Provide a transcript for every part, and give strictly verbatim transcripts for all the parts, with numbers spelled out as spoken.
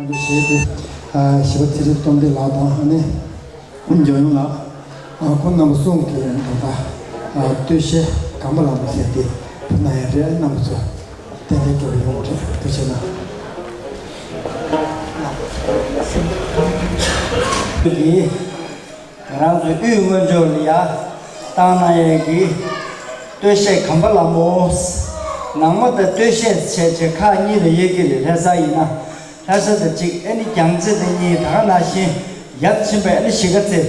ཞེས་ཏེ། ཞི་བ་ཚེ་རིང་སྟོབས་ལྡན་ལགས་དང་ཨ་ནི་འཇམ་དབྱངས་ལགས། ཁོང་རྣམ་པ་གསུམ་གྱིས་ད་ལྟ་སྟོད་གཞས་གམ་པ་ལ་མོ་ཟེར་ཏེ་ཕུལ་གནང་ཡ་རེད། རྣམ་པ་ཚོ་ཏན་ཏན་སྤྲོ་པོ་ཡོང་བ་རེད། ཐུགས་རྗེ་གནང་། ང་རང་ཚོའི་དབུས་སྔོན་ཕྱོགས་ལ་ཡ་བཏང་གནང་ཡས་ཀྱི་སྟོད་གཞས་གམ་པ་ལ་མོ། ནང་མ་དང་སྟོད་གཞས་བྱས་བྱས་ཁག་གཉིས་ལ་དབྱེ་གི་རེད། ལྷ་ས་ཡིན་ན་ལྷ་ས་དང་གཅིག་ཨ་ནི་རྒྱང་རྩེ་དང་གཉིས། ད་ག་ནང་བཞིན་ཡར་ཕྱིན་པའི་ཨ་ནི་གཞིས་ཀ་རྩེ།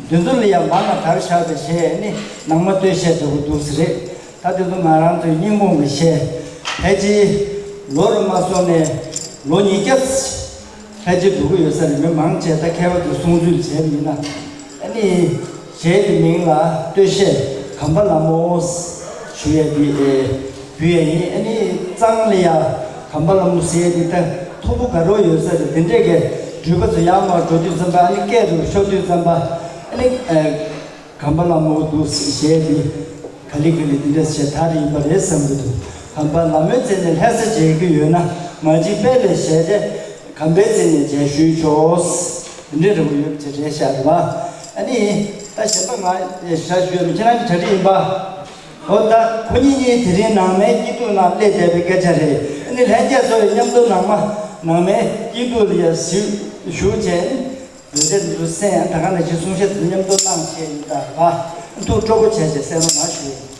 འདི་ཚོ་ལ་ཡ་མར་ལ་དར་བཞག་པའི་གཞས་ཨ་ནི་ནང་མ་སྟོད་གཞས་འདྲ་པོ་འདུག་ས་རེད། ད་དེ་ཚོ་ང་རང་ཚོའི་སྙིང་ཁོང་གི་གཞས། ཕལ་ཆེར་ལོ་རུ་མ་སོང་ནས་ལོ་ཉིས་བརྒྱ་ཕལ་ཆེར་འགྲོ་གི་ཡོད་ས་རེད། མི་མང་ཆེ་ད་མཁས་པ་ཚོས་གསུང་ཚུལ་བྱས་པ་ཡིན་ན། ཨ་ནི་གཞས་དེ་མིང་ལ་སྟོད་གཞས་གམ་པ་ལ་མོ་ཞུ་ཡས་དེ་ཨེ་ཕུལ་ཡས་ཡིན། ཨ་ནི་གཙང་ལ་ཡ་གམ་པ་ལ་མོ་ཟེར་ཡས་དེ་ད་མཐོ་པོ་དགའ་རབ་ཡོད་ས་རེད། དེ་འདྲས་ཀྱི་འགྲུལ་པ་ཚོ་ཡར་མར་འགྲོ་དུས་ཙམ་པ་ཨ་ནི་སྐད་དུ་ཤོར་དུས་ཙམ་པ་ཨ་ནི་ཨེ། གམ་པ་ལ་མོ་འདུག་ཟེར་གཞས་འདི་ག་ལེ་ག་ལེ་འདི་འདྲ་བྱས་ད་རེད་ཡིན་པ་རེད་བསམ་གྱི་འདུག་གམ་པ་ལ་མོའི་རྩེ་ནས་ལྷ་ས་མཇལ་གྱི་ཡོད་ན་མ་གཅིག་པད་ལས་གཞས་དེ་གམ་པའི་རྩེ་ནས་མཇལ་ཞུས་ཆོག་འདི་འདྲ་རེ་བ་ཡོད་ཅེས་རེད་ཤག་རེད་པ། ཨ་ནི་ད་གཞན་པ་ང་ཞ་ཞུ་ཡོད་མི་ཁྱེད་རང་གི་གྲ་སྒྲིག་ཡིན་པ། འོ་ད་ཁོ་གཉིས་གཉིས་དེ་རིང་ནང་མའི་སྐྱིད་སྡུག་ནང་སླེབས་བསྡད་པའི་སྐད་ཆ་རེད། ཨ་ནི་ལྷན་རྒྱས་ཚོ་ཡི་མཉམ་དུ་ནང་མ་ནང་མའི་སྐྱིད་སྡུག་ལ་ཡ་ཞུ་ཞུ་བྱས། ཡོན་ཏན་དུ་གསན། ད་ག་ནང་བཞིན་གསུང་བཤད་དུ་མཉམ་དུ་གནང་བྱས་ཡིན་ད་བ། ཐུགས་སྤྲོ་པོ་བྱས་བྱས་གསན་རོགས་གནང་ཞུ།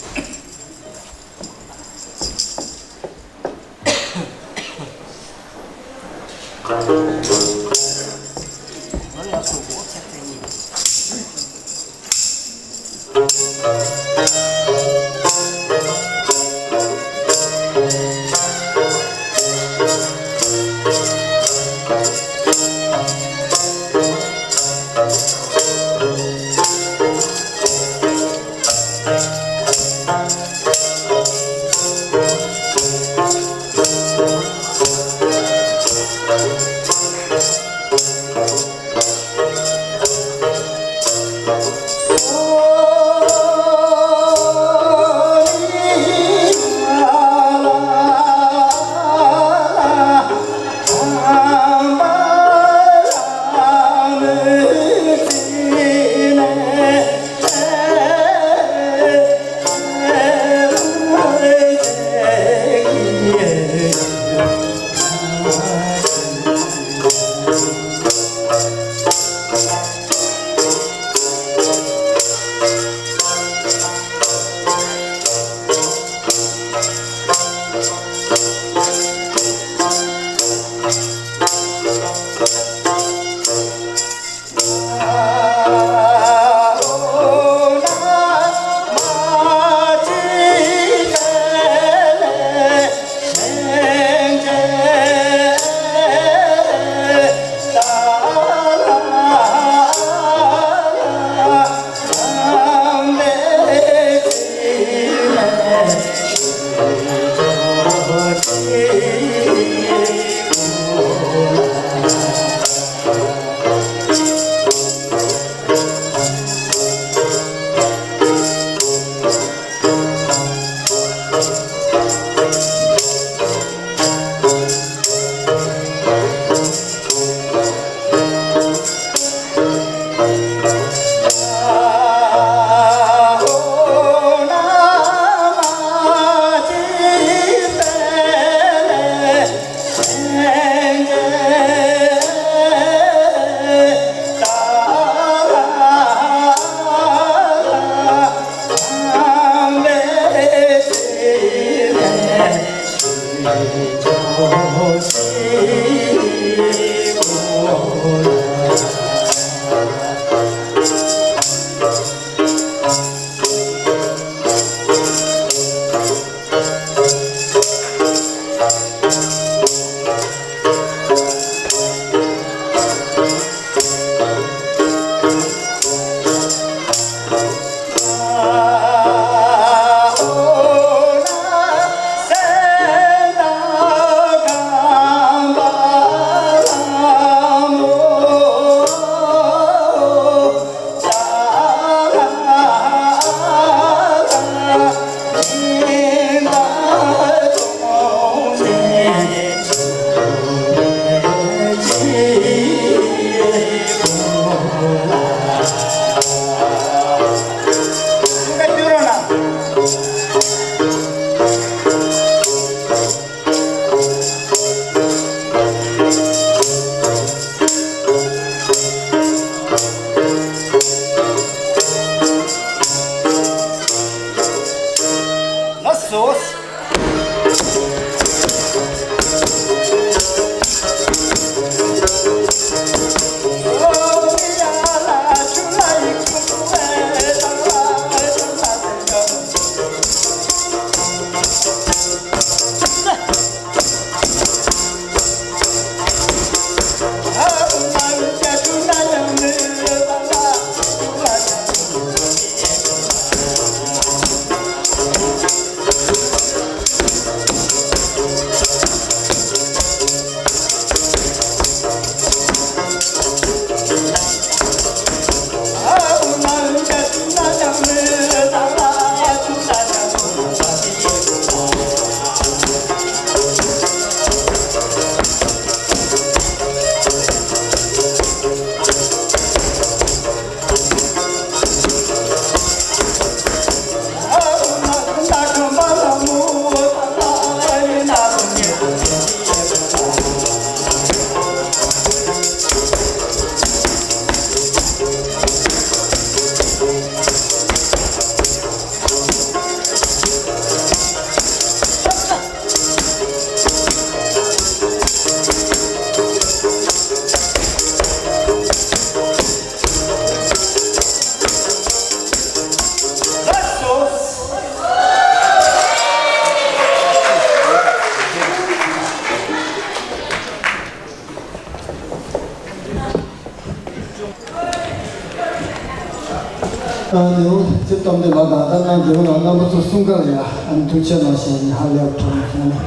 ཨ་ནེའུ་ཚེ་སྟོབས་འདི་ལ་དང་ད་ནང་རྒྱལ་པོ་ལ་རྣམ་པ་ཚོ་གསུང་ག་ལ་ཡ། ཨ་ནི་ཐུགས་རྗེ་གནང་ཞེས་ནི་ཧ་ལས་པ་དྲན་སོང་ནས།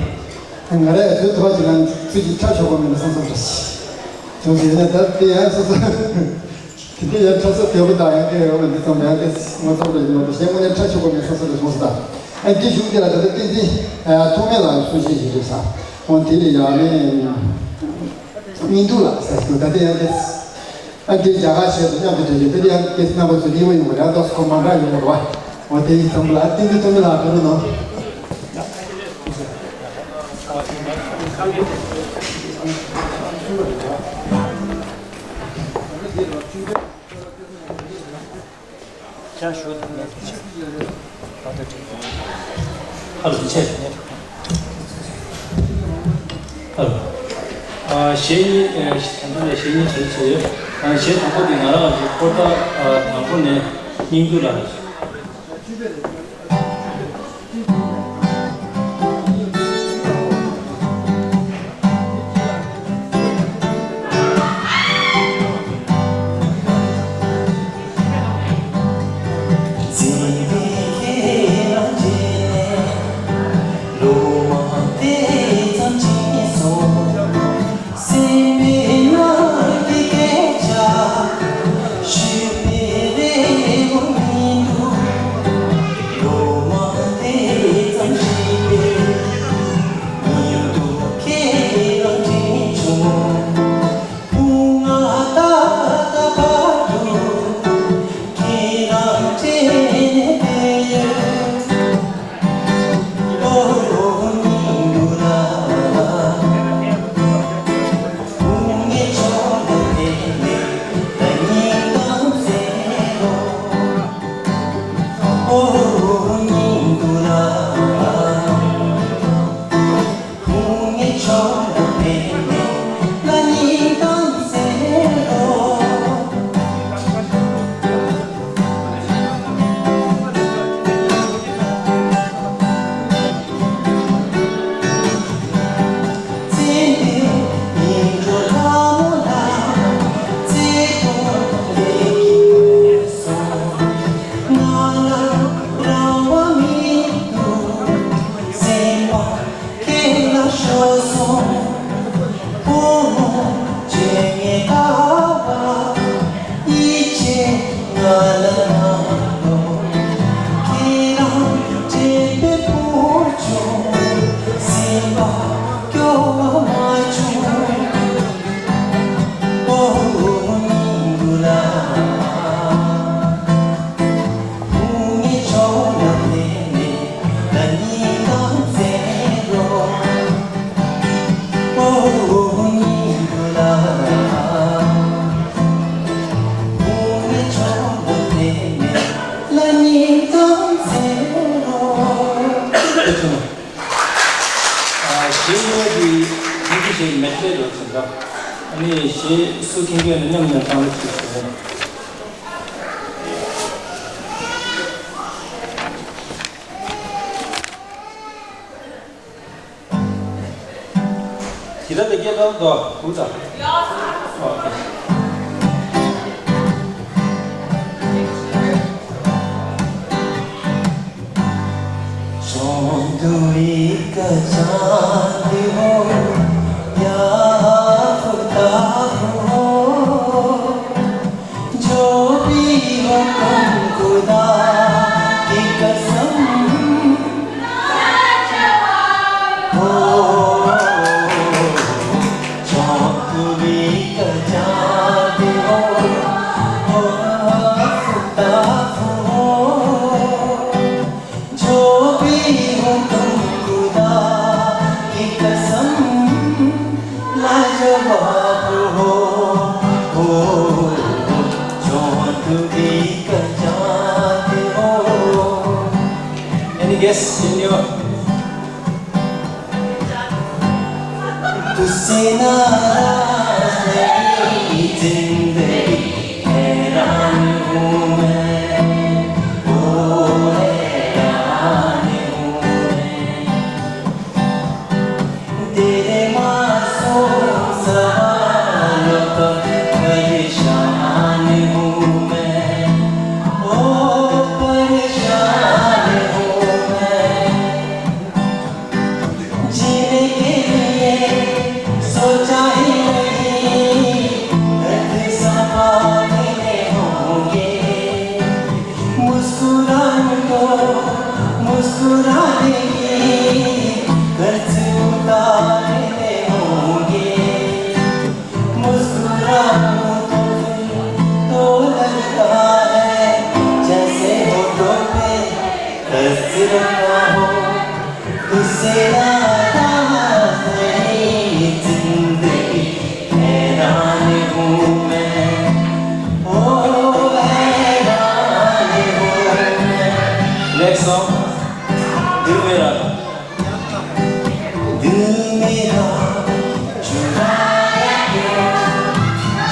ང་རས་བཟོད་ཐུབ་པ་ཅིག་ལ་ཚིག་གཅིག་ཁྲ་ཆོག་པ་མིན་ན་བསམ་བསམ་རེད། བྱུང་ཟིན་ནས་ད་དེ་ཡང་སོ་སོ། དེ་དེ་ཡང་ཁྲ་ས་དོད་པོ་དང་ཡང་དེ་ཡོད་པ་འདི་ཙམ་ཡང་དེ་ངོ་ཚ་རེད་མ་གཏོགས་གཞན་དངོས་གནས་ཁྲ་ཆོག་པ་མིན་སོ་སོ་རེད་བྱུང་སོ་ད། ཨ་འདི་གཞུང་འདི་ལ་ད་ལྟ་བསྟན་འཛིན་ཐོགས་མེད་ལ་གསུང་བཤད་ཞིག་རེད་ས། འོ་དེ་ལས་ཡང་ནས། སྙིང་སྡུག་ལ་ཟེར་གྱི་འདུག་ད་ལྟ་ཡང་དེ། ཨ་འདི་རྒྱ་གར་ཆེད་དུ་མཉམ་དུ་བྲལ་གྱི་འདི་ཡང་དེ་རྣམ་པ་ཚོ་སྙིང་པོ་ཡོང་བ་རེད། ཨ་ཏོག་སྐོར་མ་འདྲ་ཡོང་བ་རེད་བ། འོ་དེ་ཡིན་ཙམ་ལ་ཏིང་ཏིང་ཏོ་མི་ལ་ག་རུ་ནོ། ཅང་ཞུ་ཐུབ་མེད་དུ་ཆེ། ཨ་ད་ཅིག་ཨ་ལོ་ཆེ། ཨ་ལོ། ཨ་གཞས་གཉིས་ཨ་ད་ལྟ་ལ་གཞས་གཉིས་བྱས་བྱས་ཡོད། ཨ་གཞས་དང་པོ་དེ་ང་རང་གི་སྐོར་ད་ཨ་དང་པོ་ནས་སྙིང་སྡུག་ལ། ཤེས་རོགས་བྱེད་འདྲ། ཨ་ནི་གཞས་སུ་མཁྱེན་མཁན་ནི་མཉམ་མཉམ་བཏང་རོགས་བྱེད་ཟེར། ཇི་ལྟར་དེ་སྐད་བཏང་དོ་ཧུ་ད། ཨོ་ཁེ། चांद एक चांद हो, या आफताब हो, जो भी हो तुम खुदा की कसम हो। चांद भी का चांद हो, हो आफताब हो, जो भी हो तुम खुदा की कसम लाजवाब हो, हो चांद भी का चांद हो। Any guess? Any? तुझसे नाराज नहीं जिंदगी, हैरान हूँ मैं, ओ हैरान हूँ मैं। तेरे मासूम सवालों पर परेशान हूँ मैं, ओ परेशान हूँ मैं। जीने के लिए सोचा ही नहीं, दर्द संभालने होंगे। मुस्कुराने को मुस्कुराने की कर्ज उतारने होंगे। मुस्कुराऊं तो फिर तो लगता है जैसे होठों पे कर्ज रखा हो। तुझसे नाराज नहीं जिंदगी, हैरान हूँ मैं, ओ हैरान हूँ मैं। Next song, दिल मेरा। दिल मेरा चुराया क्यों,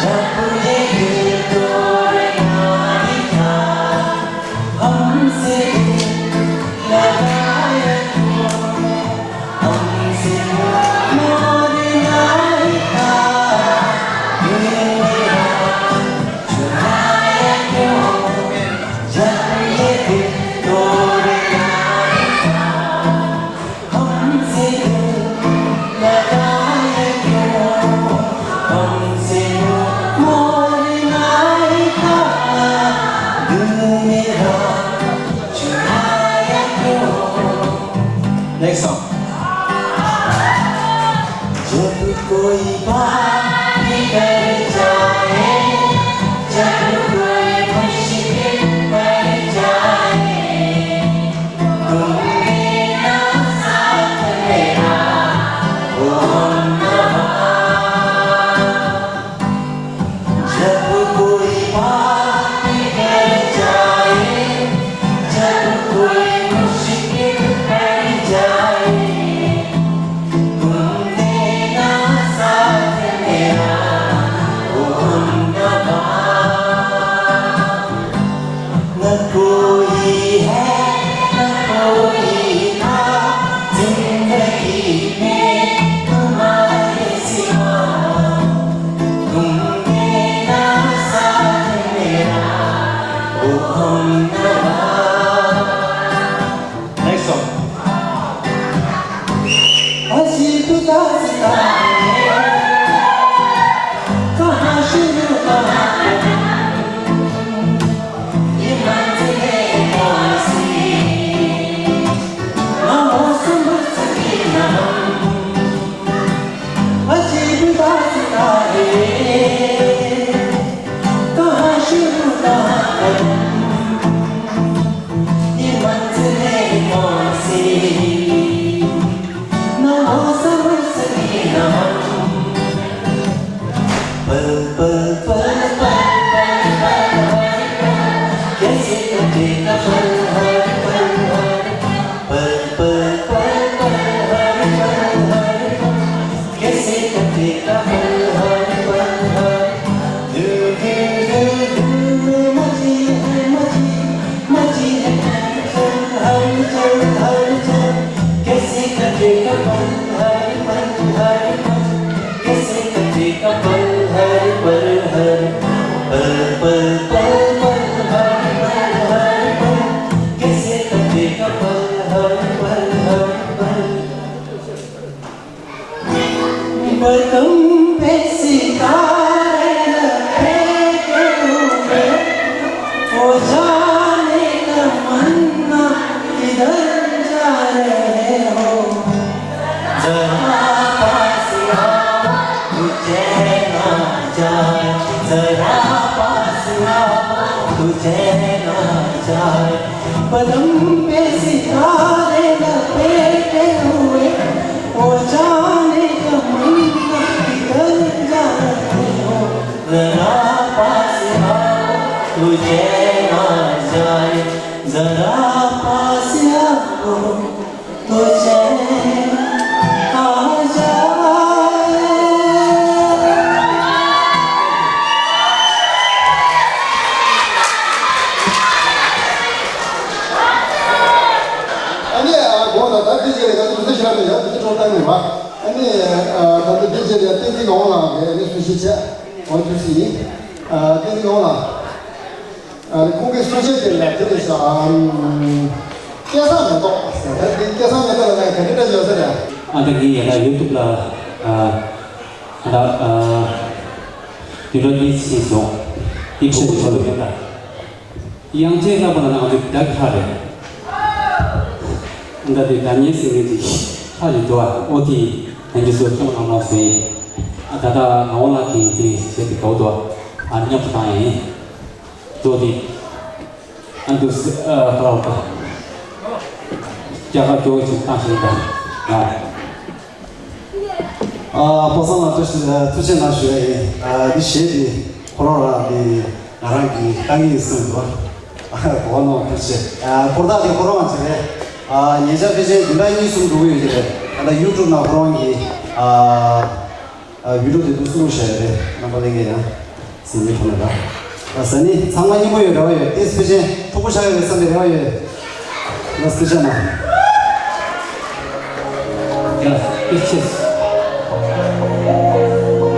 जब ये दिल तोड़ना ही था। हमसे दिल लगाया क्यों, हमसे मोड़ना ही था। दिल मेरा चुराया क्यों, जब ये दिल तोड़ना ही था। हमसे दिल लगाए क्यों, हमसे मोड़ना ही था, दिल मेरा चुराया क्यों। Next song. जब कोई बात बिगड़ जाए, जब कोई मुश्किल पड़ जाए, तुम देना साथ मेरा, ओ हमनवा। जब कोई बात बिगड़ जाए, जब कोई मुश्किल पड़ जाए, तुम देना साथ मेरा, ओ हमनवा। न कोई है, न कोई था जिंदगी में तुम्हारे सिवा। तुम देना साथ मेरा, ओ हमनवा। Next song. अजीब दास्तां है, कहाँ शुरू कहाँ खत्म, ये मंजिलें कौन सी, ना वो समझ सके ना हम। अजीब दास्तां है, कहाँ शुरू कहाँ खत्म, ये मंजिलें कौन सी, ना वो समझ सके ना हम। पल पल पल पल पल पल पल पल, कैसे कटेगा पल हर पल हर पल, पल पल पल पल पल हर पल हर पल, कैसे कटेगा ཡང་དེ་འཕྲོ་བཏང་ནས་བ། ཨ་ནི་ད་ལྟ་འདི་རྗེས་ལ་བསྟན་འཛིན་ངག་དབང་ལགས་ཀྱིས་ཨ་ནི་གསུང་བཤད་བྱས། འོ་ཐུགས་རྗེ་ཆེ། བསྟན་འཛིན་ངག་དབང་ལགས། ཁོང་གིས་གསུང་བཤད་དེ་ལ་དེ་རེད་ཤག་སྐལ་བཟང་མེ་ཏོག་ཟེར། ད་དེ་སྐལ་བཟང་མེ་ཏོག་ལ་ད་ག་འདྲ་འདྲ་ཡོད་ས་རེད། ཨ་ད་གིན་ཡ་ད་ཡུ་ཊུབ་ལ་ཨ་ད་ཨ་དུས་ལོ་འདི་ཕྱིན་སོང་། དེ་ཕྱིན་སོང་ལོ་ཡོད་ད། དབྱངས་ཅན་ལྷ་མོ་ལ་ང་ཚོ་ད་ཁ་རེད། ད་དེ་ད་ཉེ་སྲིང་ངེ་ཅིག་ཁ་ལི་དོ་ཨ་ཨོ་དེ་ནང་གི་སོ་ཅོང་ནང་ལ་སོ་ཡིན། ད་ད་ང་འོ་ལ་དེ་དེ་བྱེད་དེ་གའུ་དོ་ཨ་མཉམ་དུ་བཏང་ཡིན། དོ་དེ་ཨ་འདུ་ཨ་ཁ་ལ་བ་ཀྱ་ག་ཀྱོ་ཅིག་བཏང་ཞིག་ད་ང་། ཨ་པ་སངས་ལགས་ཐུགས་རྗེ་ཆེ་གནང་ཞུ་ཡ་ཡིན། ཨ་འདི་གཞས་འདི་ཁོ་རང་རང་འདི་ང་རང་གི་དཀའ་ངལ་གསུངས་འདུག་ཨ་གོ་བ་གནང་ཐུགས་རྗེ་ཆེ། ཨ་ཧོར་ཐག་འདི་ཁོ་རང་ང་བྱེད་རེད། ཨ་ཉེ་ཆར་ཕལ་ཆེར་བདུན་ཕྲག་གཉིས་གསུམ་འགྲོ་གི་ཡོད་ཀྱི་རེད། ད་ལྟ་ཡུ་ཊུབ་ནང་ཁོ་རང་གི་ཨ་ཨ་བི་ཌིའོ་དེ་ཚོ་བཟོས་བཞག་ཡོད་རེད། རྣམ་པ་ལྷན་རྒྱས་ཡང་གཟིགས་མཁན་ཐོག་ནས་ལ། ཨ་ཟ་ནི་ཚང་མ་སྙིང་པོ་ཡོད་རེ་བ་ཡོད། ཏིས་ཕི་ཅན་ཕྲུ་གུ་ཆགས་ཡོད་རེད་བསམ་པའི་རེ་བ་ཡོད། ལ་སི་ཅན་ན། ཡ་ཏིས་ཆེས།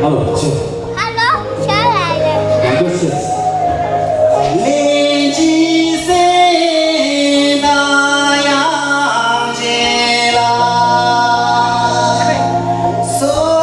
ཧ་ལོ་ཆེ། ཧ་ལོ་ཆེ་ལ་ཡོད། ཡ་ཏིས་ཆེས། ལེན་ཅི་སེ་ན་ཡང་ཅེ་ལ། སོ།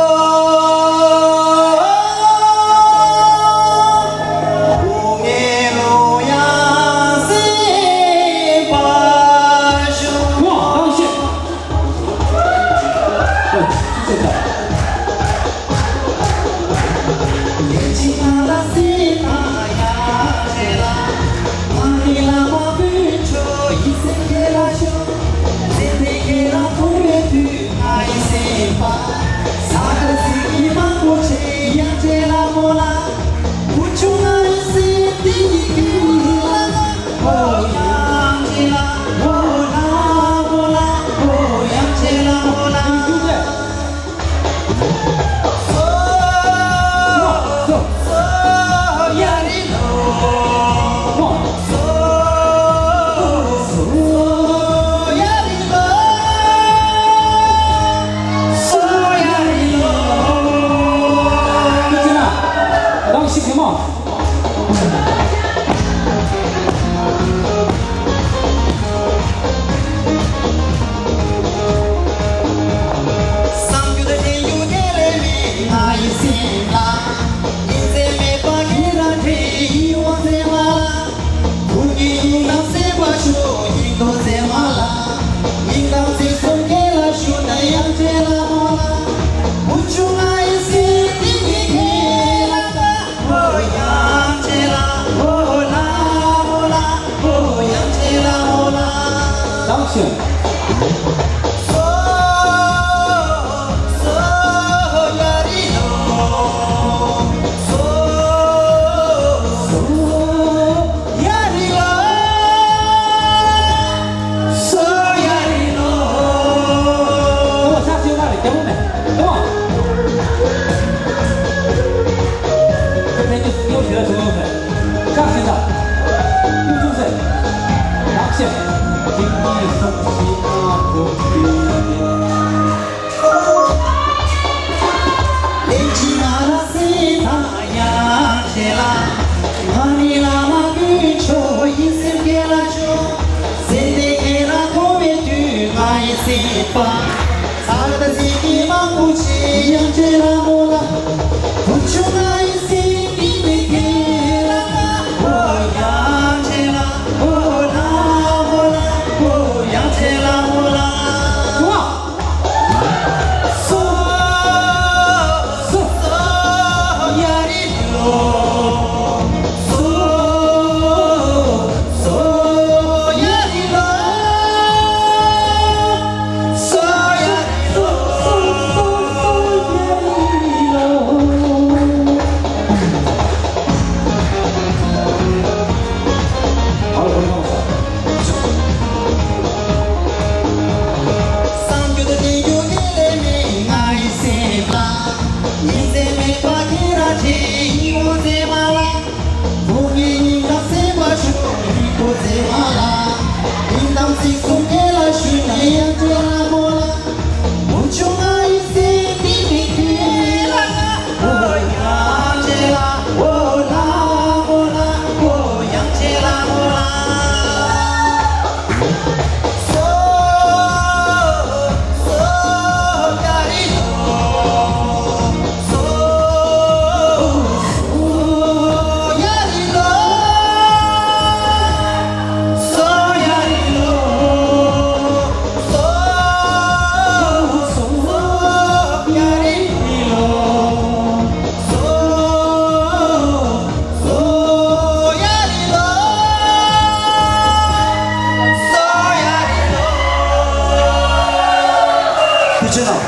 ཕྱི་ནང་།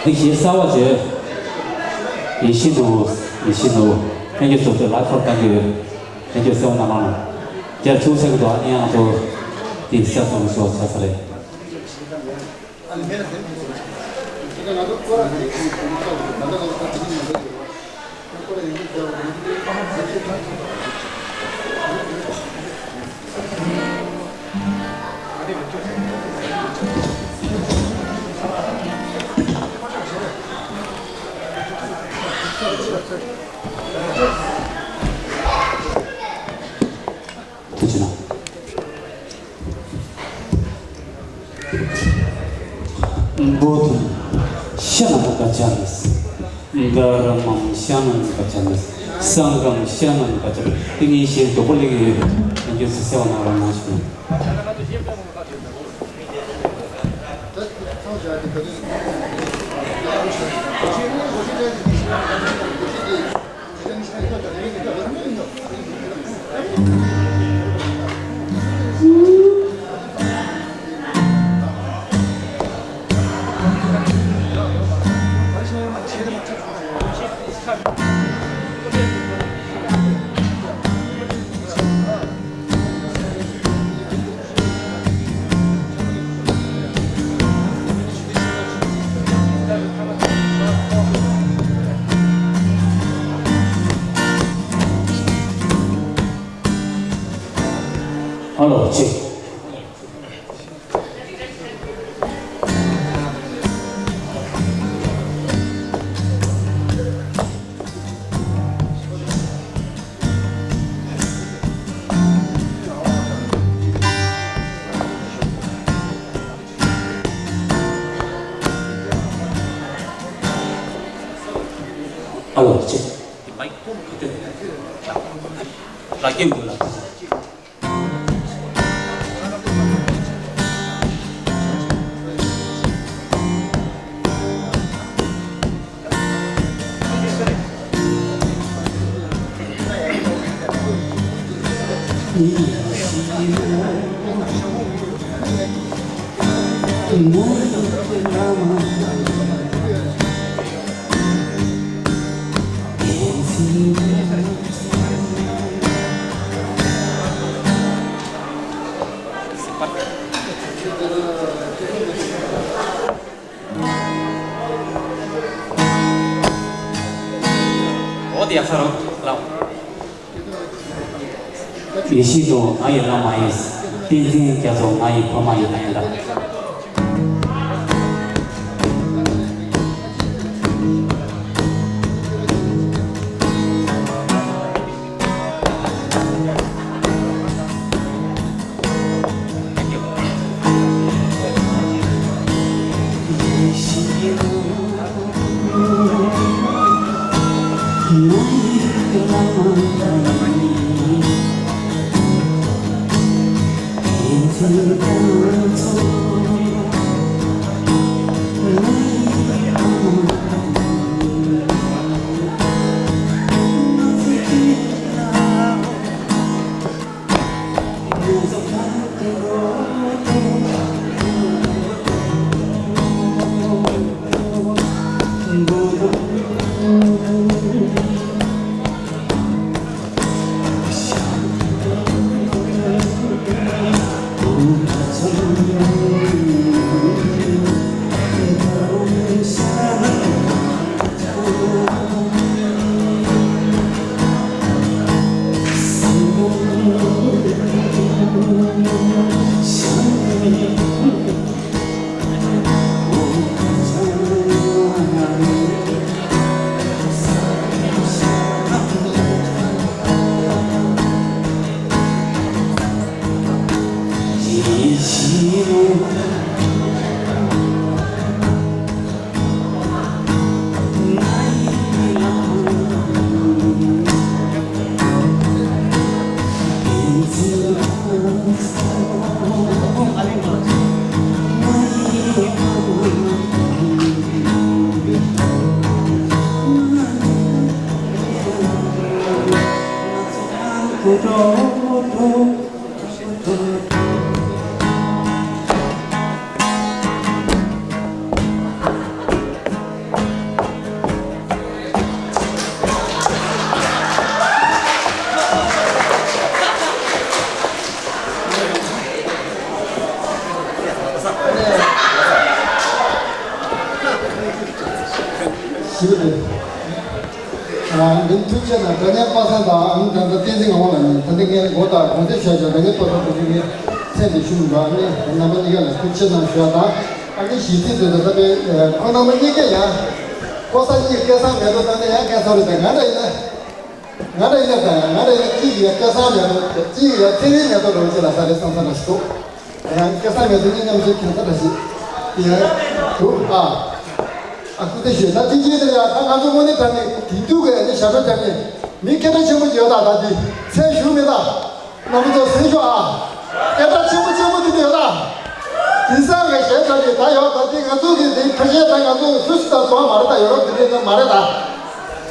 འདི་ཞེས་གསར་བ་བྱོས། ཡེ་ཤེས་ནོར་བུ། ཡེ་ཤེས་ནོར་བུ། ལྷན་རྒྱས་ཚོ་ཚོས་ལག་ཁྱོར་བཏང་གི་ཡོད། ལྷན་རྒྱས་གསལ་བོ་གནང་རོགས་གནང་། རྒྱ་ཆེ་བོ་ཟེར་གི་འདུག་ཨ་ནི་ཡང་ང་ཚོ་དེ་ཤ་ཚོང་གི་ཤོག་ཆ་ས་རེད། ཐུགས་རྗེ་གནང་། བོ་དྷི་ཤ་ན་མུ་ག་ཙཱ་མི། དྷརྨམ་ཤ་ན་མུ་ག་ཙཱ་མི། སངྒྷམ་ཤ་ན་མུ་ག་ཙཱ་མི། དེ་ངས་ཞེས་དོགས་པ་སླེབས་ཀྱི་ཡོད། ཡང་རྒྱུ་ཚོ་གསལ་བ་གནང་རོགས་གནང་ཞུ། ཨ་ལོ་ཆེ། ཨ་ལོ་ཅེ། མའིག་ཕོན་ག་དུས། ལག་སྐྱེམས་དགོས་ལ། འོ་དེ་ཡག་ས་རོ་ལགས། ཡེ་ཤེས་ནོར་བུ་ང་ཡི་བླ་མ་ཡིན། བསྟན་འཛིན་རྒྱ་མཚོ་ང་ཡི་ཕ་མ་ཡིན་ན་ཡིན་ད། ཞུ་རེད། ཨ། འདི་ཐུགས་རྗེ་གནང་། དགའ་ཉེ་པ་སངས་དང་ཨ་ནི་ད་ལྟ་བསྟན་འཛིན་ངག་དབང་ལགས་ནས། ད་ལྟ་ངས་མགོ་དང་དགོངས་གསལ་ཞུ་ཡ་བྱས། དགའ་ཉེ་པ་སངས་དང་ཁོང་ཚོ་ངས་མཚན་དེ་ཞུ་མི་འདུག་ཨ་ནི་རྣམ་པ་གཉིས་ཀ་ལ་ཐུགས་རྗེ་གནང་ཞུ་ཡ་དང་། ཨ་ནི་གཞས་ཚིག་དེ་ད་ལྟ་པའི་ཁོང་རྣམ་པ་གཉིས་ཀས་ཡང་ཁོ་ས་གཉིས་སྐལ་བཟང་མེད་དོ་བཏང་ནས་ཡང་སྐལ་བཟང་རེད། ད་ང་འདྲ་ཡིན་ན། ང་འདྲ་ཡིན་ན་ད་ཡང་ང་འདྲ་ཡིན་ན་གཅིག་གིས་ཡང་སྐལ་བཟང་མེད་དོ། གཅིག་གིས་ཡང་ཚེ་རིང་མེད་དོ་རོགས་ཅེས་ལ་ས་རེད་བསམ་ས་འདྲ་ཞིག་འདུག་ཡང་སྐལ་བཟང་མེད་དོ་གཉིས་མཉམ་ཞིག་ཁྱད་མཚར་འདྲ་ཞིག་ཡང་འདུག་ཨ། ཨ་ཁུ་ཚེ་ཞུས་ན་དེ་རྗེས་དེ་ཡང་ད་ང་ཚོ་དངོས་གནས་དྲང་གནས་དེང་དུས་ཀྱི་ཨ་ནི་ཞབས་བྲོ་རྒྱབ་མཁན་མི་སྐད་གྲགས་ཆེན་པོ་ཅིག་ཡོད་ད། ད་དེ་མཚན་ཞུ་མེད་ད། རྣམ་པ་ཚོ་གསན་ཤོག་ཨ། སྐད་གྲགས་ཆེན་པོ་ཆེན་པོ་དེ་འདྲ་ཡོད་ད། དེང་སང་གི་གཞས་ཚོ་དེ་ད་ཡོད་ད། དེ་ང་ཚོ་གི་དེ་ཕལ་ཆེར་ད་ང་ཚོ་སུ་ཞིག་དང་བཟོ་བ་མ་རེད་ད། ཡོད་རོགས་དེ་འདྲ་མ་རེད་ད།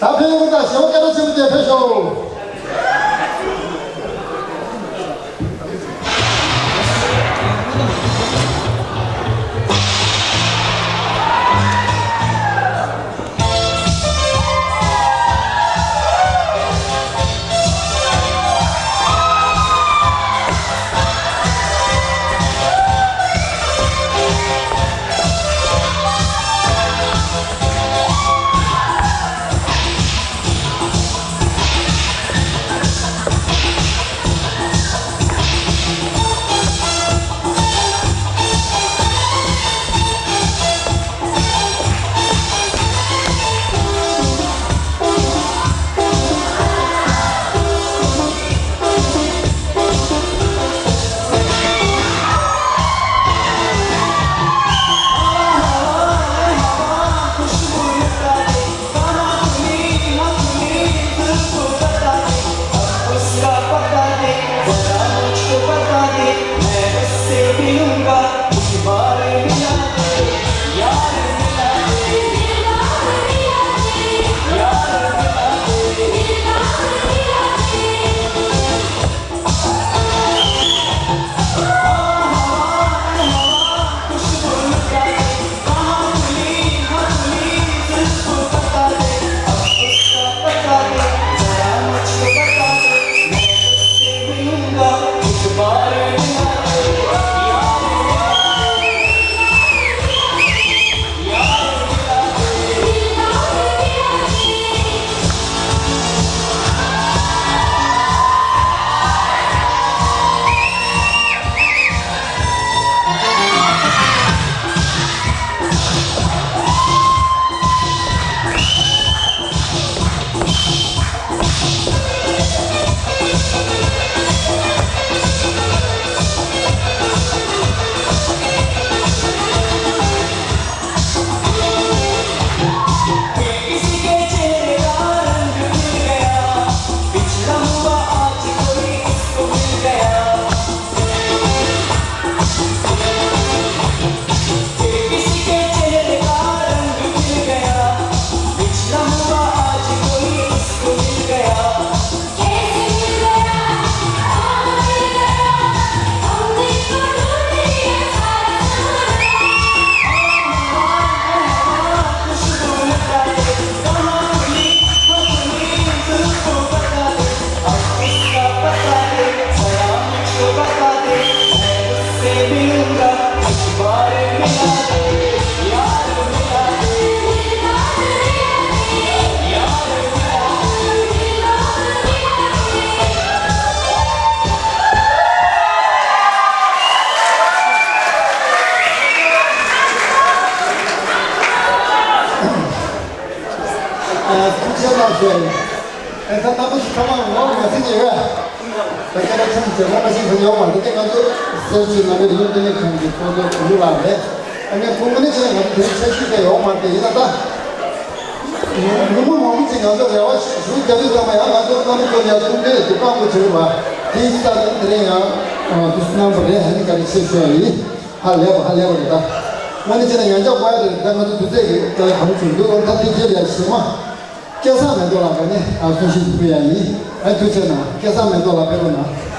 ད་ཕན་ཡོན་དང་གཞན་པ་སྐད་གྲགས་ཆེན་པོ་དེ་ཕེབས་ཤོག་ཐུགས་རྗེ་གནང་ཞུ་ཡ་ཡིན། ཨེ་ད་རྣམ་པ་ཚོ་ཚང་མ་ངོ་མ་ཟིན་ཡོད་ཨ། ད་སྐད་ཆ་ཆུང་ཆེ་ངོ་མ་ཤེས་ཟིན་ཡོད་མ་རེད། དེ་ང་ཚོ་སེར་བྱེས་ནང་པའི་རིག་གཞུང་ལྟེ་གནས་ཁང་གི་ཚོགས་གཙོ་དོན་གྲུབ་ལགས་རེད། ཨ་ནི་ཁོང་དངོས་གནས་བྱས་ན་ང་ཚོ་དེ་རིང་འཆར་གཞི་དེ་ཡོད་མ་རེད། དེ་ཡིན་ན་ད་ཉིན་མོ་མང་པོ་ཅིག་ང་ཚོ་རེ་བ་ཞུ་རྒྱབ་དུས་ཚང་མ་ཡང་ང་ཚོ་རྣམ་པ་ཚོ་ཡར་ཐུག་འདོད་དེ་དཔང་པོ་བྱེད་པ་དེ་ཡིན་ཙང་དེ་རིང་ཡང་དུས་གནང་བ་རེད། ཨ་ནི་བཀའ་དྲིན་ཆེ་ཞུ་ཡ་ཡིན། ཧ་ལས་པ་ཧ་ལས་པ་རེད་ད། དངོས་གནས་བྱས་ན་ཡང་བསྐྱར་དགོངས་ཡ་རེད། ད་ང་ཚོ་དུས་ཚོད་ཀྱི་ད་གང་བྱུང་འདུག་ཨོ་ད་དེ་རྗེས་ལ་ཡ་གཞས་མ། སྐལ་བཟང་མེ་ཏོག་ལགས་ཀྱིས་ཨ་གསུང་བཤད་ཕུལ་ཡ་ཡིན། ཨ་ཐུགས་རྗེ་གནང་། སྐལ་བཟང་མེ་ཏོག་ལགས་ཕེབས་རོགས་གནང་།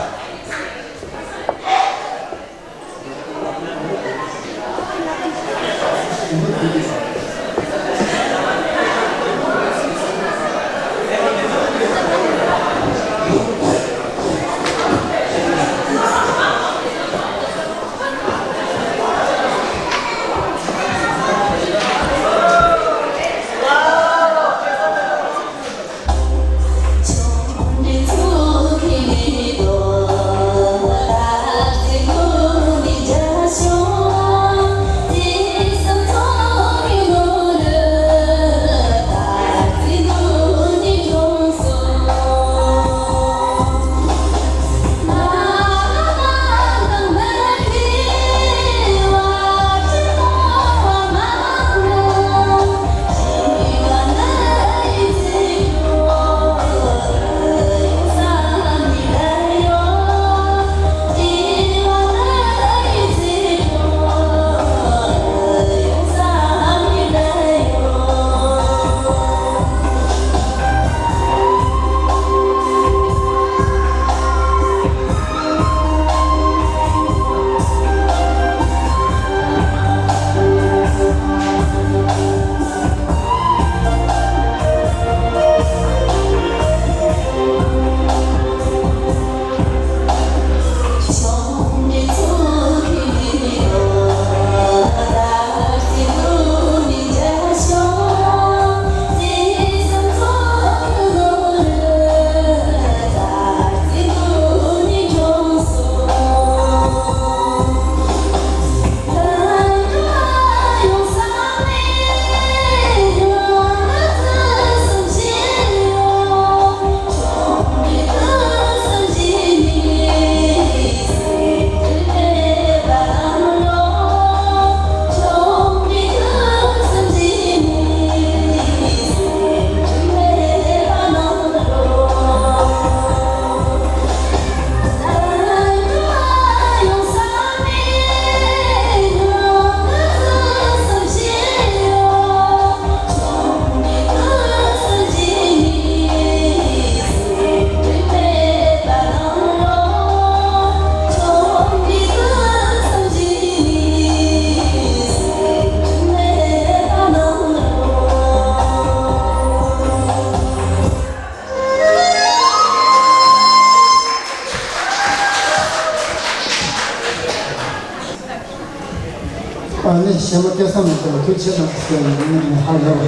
གཞན་པ་སྐལ་བཟང་མེད་པར་ཐུགས་རྗེ་ཆེ་གནང་ཟེར་ནས་ནི་ཧ་ལས་པ་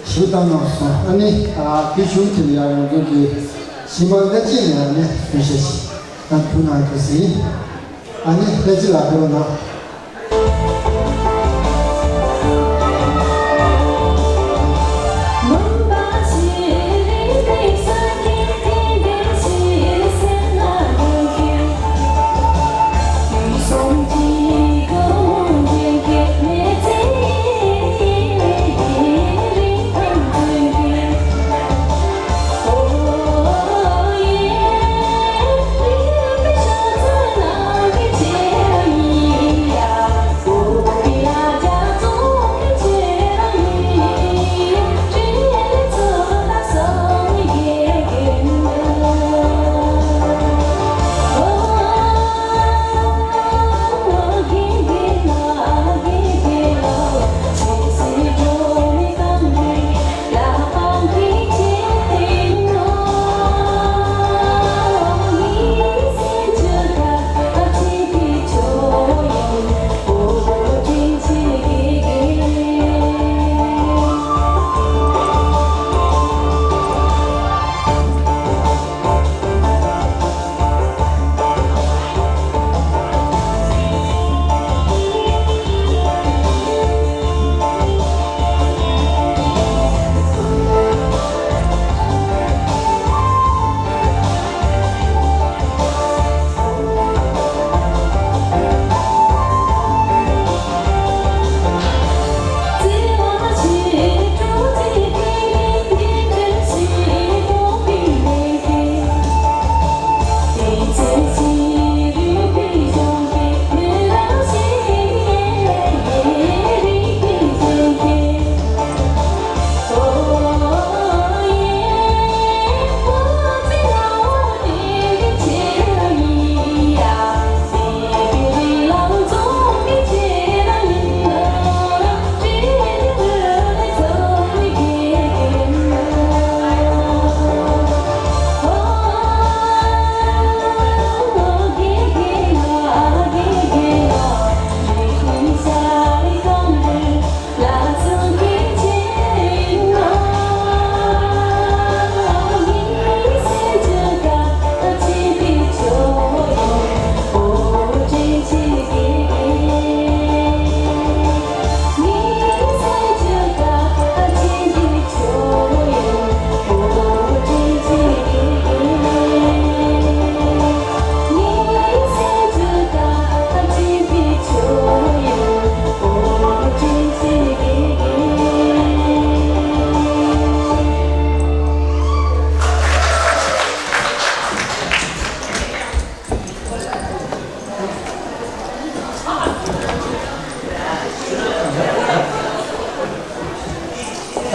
ཞུ་བཏང་གནང་སོང་། ཨ་ནི་ཨ་དེ་ཞུ་དེ་ལ་ཡང་ཡོང་དུས་ཀྱི་གཞི་མ་ལྷ་སྐྱིད་ནས་ཨ་ནི་གསུང་བཤད་ཞིག་ང་ཐུགས་གནང་དུ་ཟིན། ཨ་ནི་ལྷ་སྐྱིད་ལགས་ཕེབས་གནང་།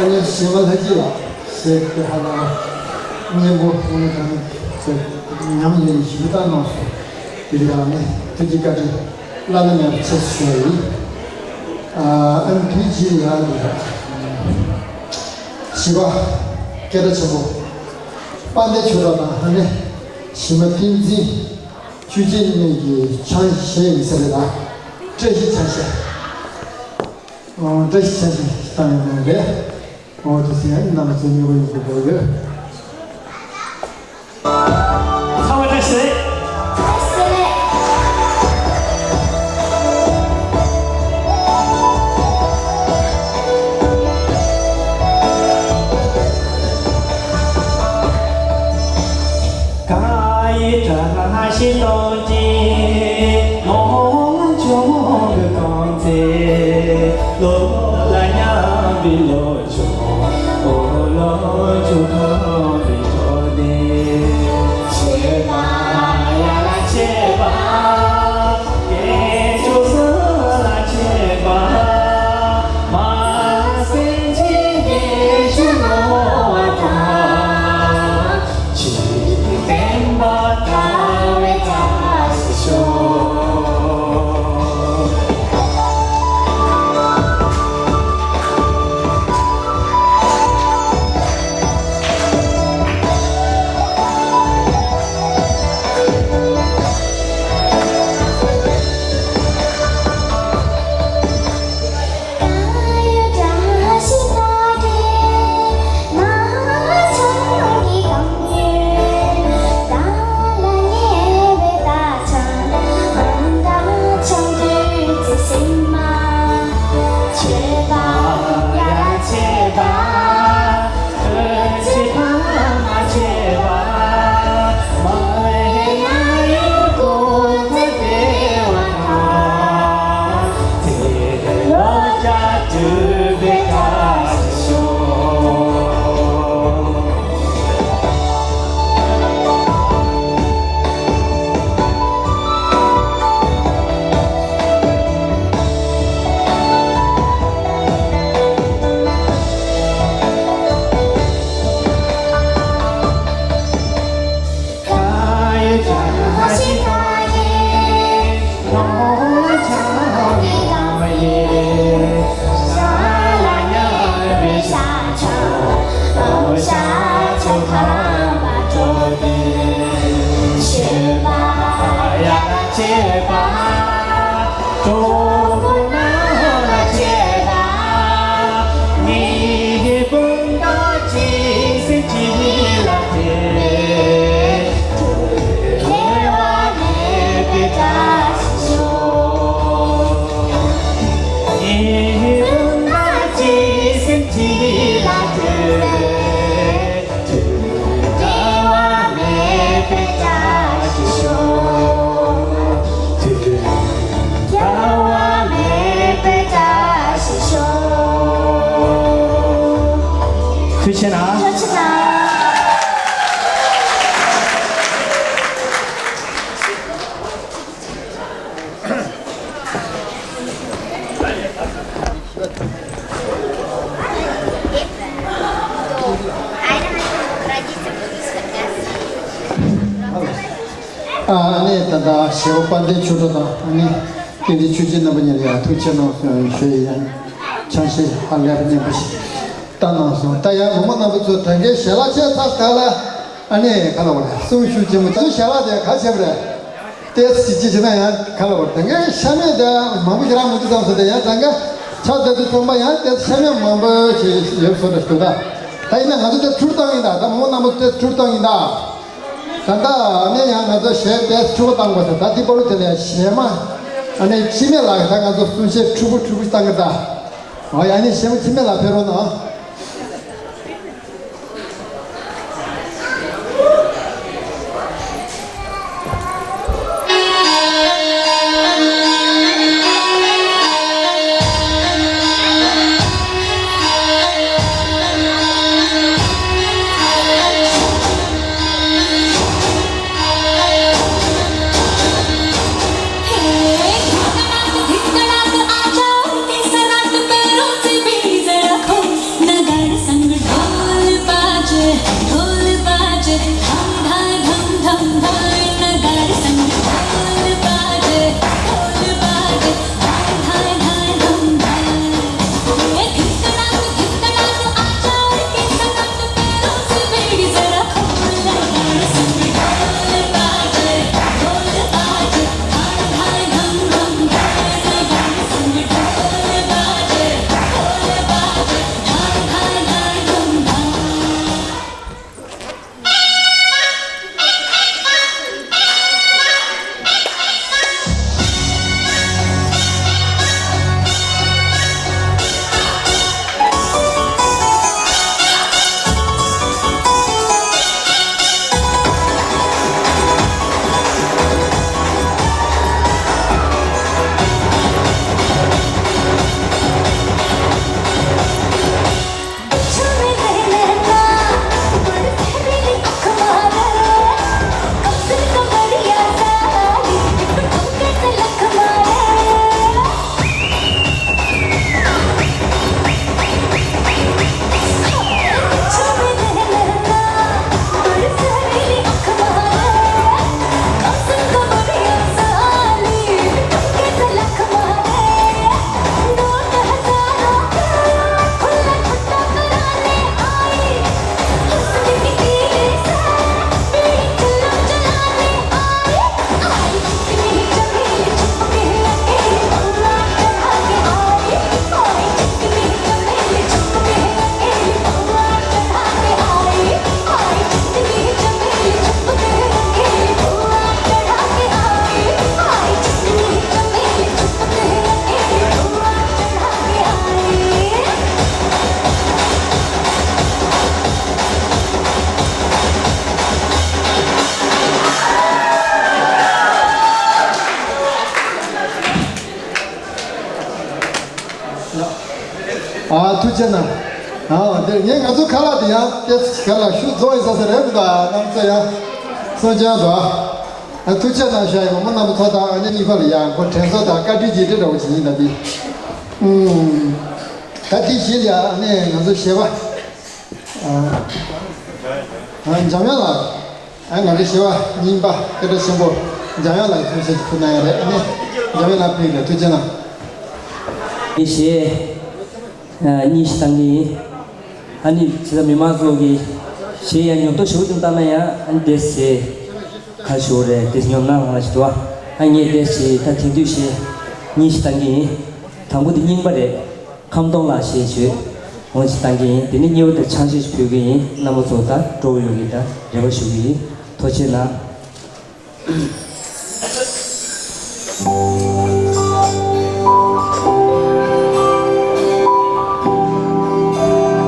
ཨ་ནི་གཞན་པ་ལྷ་སྐྱིད་ལགས་ཞེས་ཀྱི་ཧ་ལམ་སྙན་པོ་ངོ་ནས་དྲང་ནས་ཉམས་ལེན་ཞིབ་ལྟ་གནང་སོང་། དེ་ཡང་ནི་ཐུགས་ཀྱི་བཀའ་དྲིན་བླ་ན་མེད་པ་ཆེ་ཞུ་བ་ཡིན། ཨ་ནི་དུས་ཀྱི་ཡ་ལ་བཞི་པ་སྐད་གྲགས་ཆེན་པོ་དཔལ་ལྡན་ཆོས་གྲགས་དང་ཨ་ནི་གཞི་མ་བསྟན་འཛིན་ཆོས་རྒྱལ་གླིང་གི་ཆང་གཞས་ཡིན་ས་རེད་ལ། བཀྲ་ཤིས་ཆང་གཞས། ཨོ་བཀྲ་ཤིས་ཆང་གཞས་བཏང་ཡོད་ནི་རེད། ཨོ་དེ་ཚེ་རྣམ་པ་ཚོ་མཉེས་པོ་ཡོང་གི་འདུག་ཡོད། ཚང་མ་བཀྲ་ཤིས་བདེ་ལེགས། ཆེ་ན། ཨ་ནི་ད་ལྟ་ཞེ་པོ་དཔལ་ལྡན་ཆོས་གྲོགས་དང་ཨ་ནི་སྐྱེ་འདི་ཆོས་རྗེ་རྣམ་པ་གཉིས་ལ་ཡང་ཐུགས་རྗེ་ཆེ་གནང་སོང་། ཞུ་ཡི་ཡང་ཆང་ཤས་ཧ་ལས་པ་སྙན་པོ་ཞིག་བཏང་གནང་སོང་། ད་ཡང་མོ་མོ་རྣམ་པ་ཚོ་ད་གའི་ཞལ་ལག་ཆད་ཚར་ད་ལ་ཨ་ནི་ག་ལ་བ་རེད། གསུང་ཞུ་ཆེན་མོ་ཚོ་ཞལ་ལག་དེ་ག་བྱས་པ་རེད། ཏེས་ཅི་ཅི་བྱེད་ན་ཡང་ག་ལ་བར་དེ་འགའི་ཤ་མེད་དེ་མང་པོ་ཞིག་རང་མི་འདུག་བསམ་སོང་། དེ་ཡང་དེ་འགའི་ཆ་དེ་དུ་ཚོང་པ་ཡང་ཏེས་ཤ་མེད་མང་པོ་ཞིག་ཡོད་སོ་འདྲ་ཞིག་འདུག་ད་ད་ཡིན་ན་ང་ཚོ་དེ་འཁྲུར་བཏང་ཡིན་ད། ད་མོ་མོ་རྣམ་པ་ཏེས་འཁྲུར་བཏང་ཡིན་ད། ད་ལྟ་ནས་ཡང་ང་ཚོ་གཞས་ཏེས་འཁྲུག་པོ་བཏང་དགོས་ཟེར། ད་དེ་པར་དེ་ལས་གཞས་མ་ཨ་ནི་འཆི་མེད་ལགས་ད་ང་ཚོ་གསུང་བཤད་འཁྲུག་པོ་འཁྲུག་པོ་བཏང་གི་ད། ཨ་ཡ་ནི་གཞས་མ་འཆི་མེད་ལགས་ཕེབས་རོགས་གནང་། ཨ་ཐུགས་རྗེ་གནང་། ཨ་དེ་ངས་ང་ཚོ་ཁ་ལག་དེ་ཡང་ཏེ་ཁ་ལག་ཤུགས་རྫོགས་ཡིན་ས་ས་རེད་མི་འདུག་ཨ་རྣམ་ཚོ་ཡང་སོང་ཅང་འདུག་ཨ་ཐུགས་རྗེ་གནང་ཤག་ཡོང་མ་རྣམ་པ་ཚོ་དང་ཨ་ནི་གཉིས་པ་ལ་ཡང་ཁོ་དྲན་གསོ་དང་བཀའ་དྲིན་རྗེས་དྲན་འདྲ་བོ་ཞིག་ཡིན་ད་དེ། ཨུམ། ད་དེ་བཞིན་ལ་ཨ་ནི་ང་ཚོ་གཞས་པ། ཨ། ཨ་འཇམ་དབྱངས་ལགས། ཨ་ང་རའི་གཞས་པ་རྙིང་པ་སྐད་གྲགས་ཆེན་པོ་འཇམ་དབྱངས་ལགས་ཀྱིས་ཐུགས་རྗེ་ཆེ་ཕུལ་གནང་ཡ་རེད། ཨ་ནི་འཇམ་དབྱངས་ལགས་ཕུལ་ཡ་ཐུགས་རྗེ་གནང་། ངས་གཞས་ཨ་གཉིས་ཤིག་བཏང་གི་ཡིན། ཨ་ནི་ཇི་ལྟར་མི་མང་ཚོ་གིས་གཞས་ཡང་ཉོབ་ཏོ་ཞེ་པོ་ཅིག་བཏང་ན་ཡང་ཨ་ནི་དེ་གཞས་ག་ཞུ་རེད། དེ་ཉོབ་ན་ལང་ལ་ཞིག་འདུག་ཨ་ངས་དེ་གཞས་ད་དེང་དུས་གཞས་གཉིས་ཤིག་བཏང་གི་ཡིན། དང་པོ་དེ་རྙིང་པ་རེད། ཁམས་སྟོང་ལ་ཞེས་བརྗོད། འོང་ཅིག་བཏང་གི་ཡིན། དེ་ནས་གཉིས་པ་དེ་ཆང་ཤས་ཤིག་ཕུལ་གི་ཡིན། རྣམ་པ་ཚོ་ད་སྤྲོ་བོ་ཡོང་གི་ད་རེ་བ་ཞུ་གི་ཡིན། ཐུགས་རྗེ་གནང་།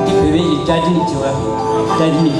འདི་བོད་པའི་ཡིག་ཅ་ཅི་ནི་བྱེད་པ་ཅ་ཅི་ནི།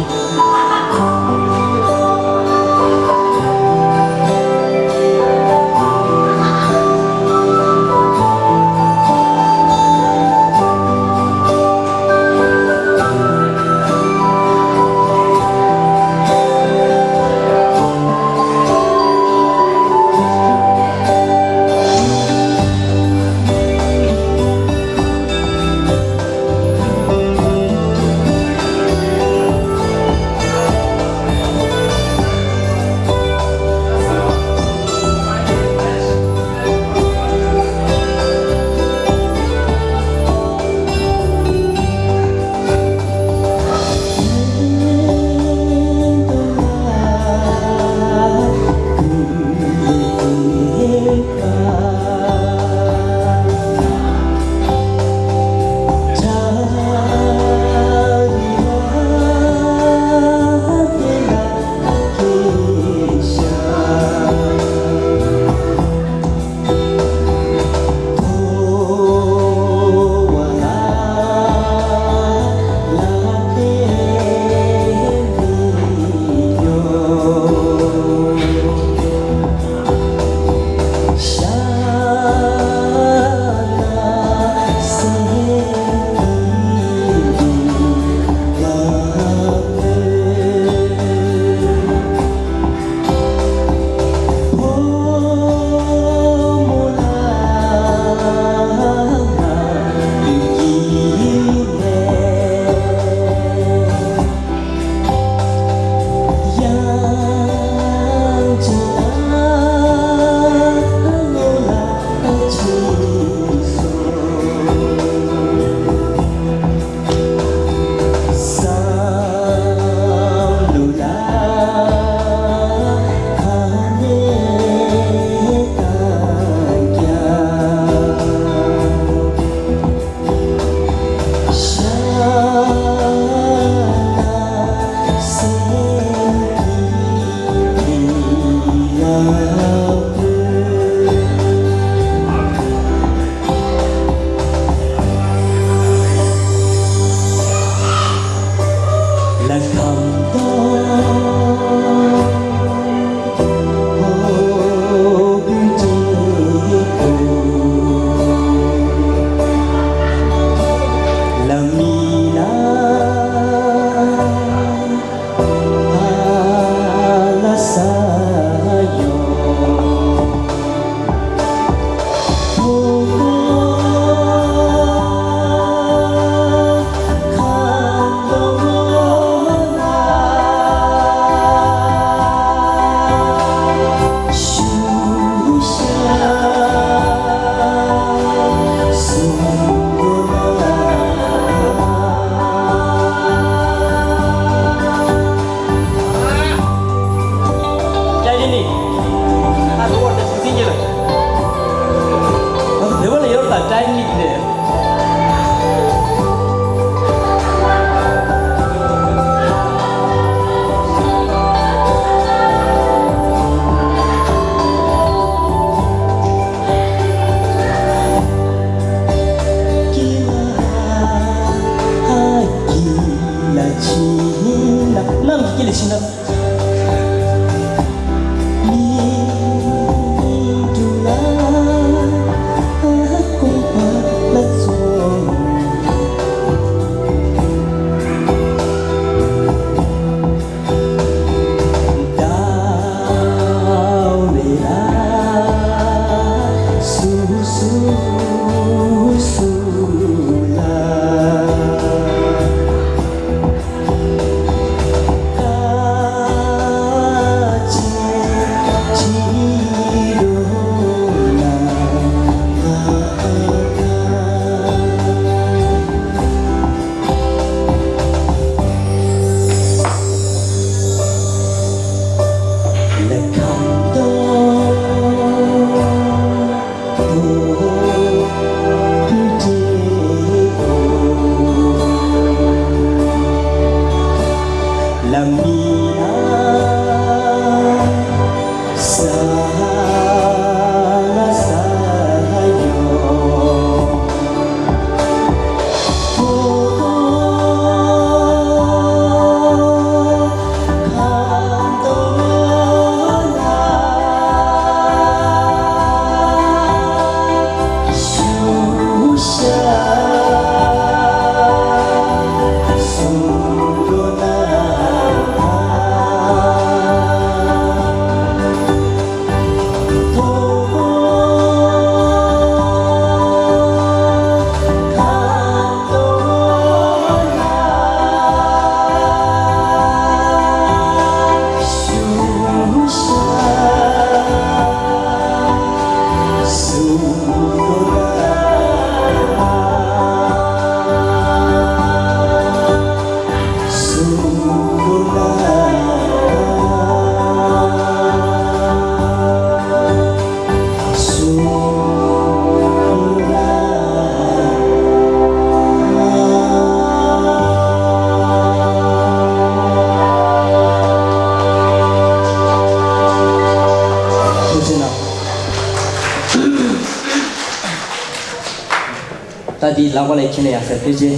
ད་འདི་ལག་པ་ལ་འཁྱེར་ན་ཡག་ས་ཕལ་ཆེར།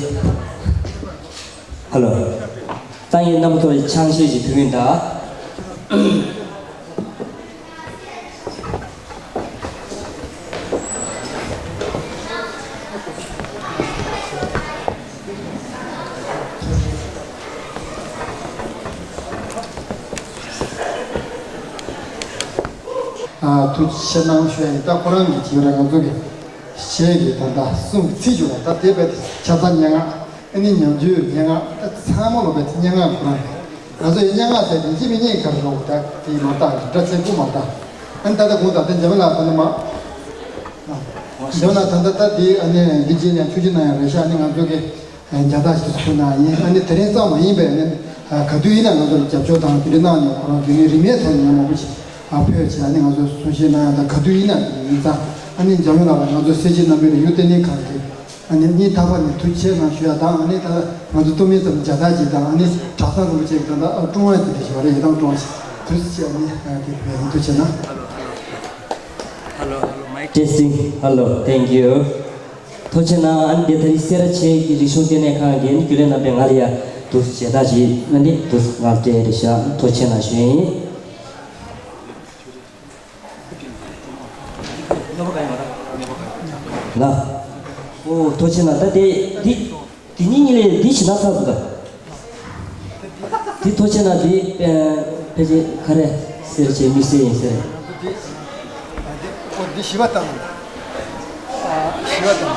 ཧ་ལོ། ད་ངས་རྣམ་པ་ཚོ་ལ་ཆང་བཞེས་ཤིག་ཕུལ་གྱིན་གདའ། ཨ། ཐུགས་རྗེ་ཆེ་གནང་ཞུ་ཡ་ཡིན། ད་ཁོ་རང་གིས་བྱས་ར་ང་ཚོ་གི་གཞས་ཀྱི་ད་ལྟ་གསུང་གི་ཚིག་བརྗོད་པ་ད་དེ་བས་ཆ་ཚང་སྙན་ངག་ཨ་ནི་ཉམས་འགྱུར་སྙན་ངག་ད་ཚང་མ་ལོ་བས་སྙན་ངག་ཁོ་རང་རེད། ང་ཚོ་ཡི་སྙན་ངག་ཟེར་དེ་ཅི་མི་སྙན་གར་རོགས་ད་དེ་མ་བཏགས་སྒྲ་ཆེན་པོ་མ་བཏགས། ཨ་ནི་ད་ལྟ་དགོངས་དག་དེ་འཇམ་དབྱངས་ལགས་ད་ནི་མ། འཇམ་དབྱངས་ལགས་ད་ལྟ་ད་དེ་ཨ་ནི་འདི་རྗེས་ནས་ཐུགས་རྗེ་གནང་ཡ་རེད་ཤག་ཨ་ནི་ང་ཚོ་གི་རྒྱ་ཐག་ཞིག་ཏུ་ཐུག་ན་ཡིན། ཨ་ནི་དེ་རིང་ཙམ་མ་ཡིན་པའི་ཨ་ནི་ག་དུས་ཡིན་ན་ང་ཚོར་རྒྱབ་སྐྱོར་དང་དེ་འདྲ་གནང་ནས་ཁོ་རང་དེ་ནི་རིན་མེད་ཐོག་ནས་ཡང་མང་པོ་ཞིག་ཕུལ་བྱས་ཨ་ནི་ང་ཚོ་གསུང་བཤད་གནང་ཡ་དང་ག་དུས་ཡིན་ན་ཡིན་ཙང་ཨ་ནི་འཇམ་དབྱངས་ལགས་ལ་ང་ཚོ་སེར་བྱེས་རྣམ་པའི་རིག་གཞུང་ལྟེ་གནས་ཁང་གི་ཨ་ནི་སྙིང་ཐག་པ་ནས་ཐུགས་རྗེ་ཆེ་གནང་ཞུ་ཡ་དང་། ཨ་ནི་ད་ང་ཚོ་སྟོད་སྨད་ཙམ་རྒྱ་ཐག་ཅིག་དང་ཨ་ནི་གྲྭ་ཚང་རིན་པོ་ཆེ་གི་ད་ལྟ་ཀྲུང་དབྱང་དེ་འདྲ་ཞིག་བ་རེད། ཡི་དམ་ཀྲུང་དབྱང་ཞིག་དུས་སུ་ཆེ་ཨ་ནི་དེ་བས་ཐུགས་རྗེ་ཆེ་གནང་། Hello, hello, hello, mic testing. Hello, thank you. ཐུགས་རྗེ་གནང་། ཨ་ནི་དེ་ད་རིང་སེ་ར་བྱེས་ཀྱི་རིག་གཞུང་ལྟེ་གནས་ཁང་གི་ཨ་ནི་རྒྱུན་ལས་རྣམ་པས་ང་ལ་ཡ་དུས་སུ་མཇལ་དར་ཅིག་ཨ་ནི་དུས་སུ་ངར་སྤྲད་རེད་ཤག་ཐུགས་རྗེ་གནང་ཞུ་ཡིན། ལ། ཨོ་ཐུགས་རྗེ་གནང་། ད་དེ་འདི་འདི་གཉིས་གཉིས་ལས་འདི་ཞིག་ན་ཚར་འདུག་ད། འདི་ཐུགས་རྗེ་གནང་། འདི་ཕལ་ཆེར་ག་རེ་སེ་ར་བྱེས་དམིགས་བསལ་ཡིན་ཟེར། འདི་ཞི་བ་དང་། ཞི་བ་དང་།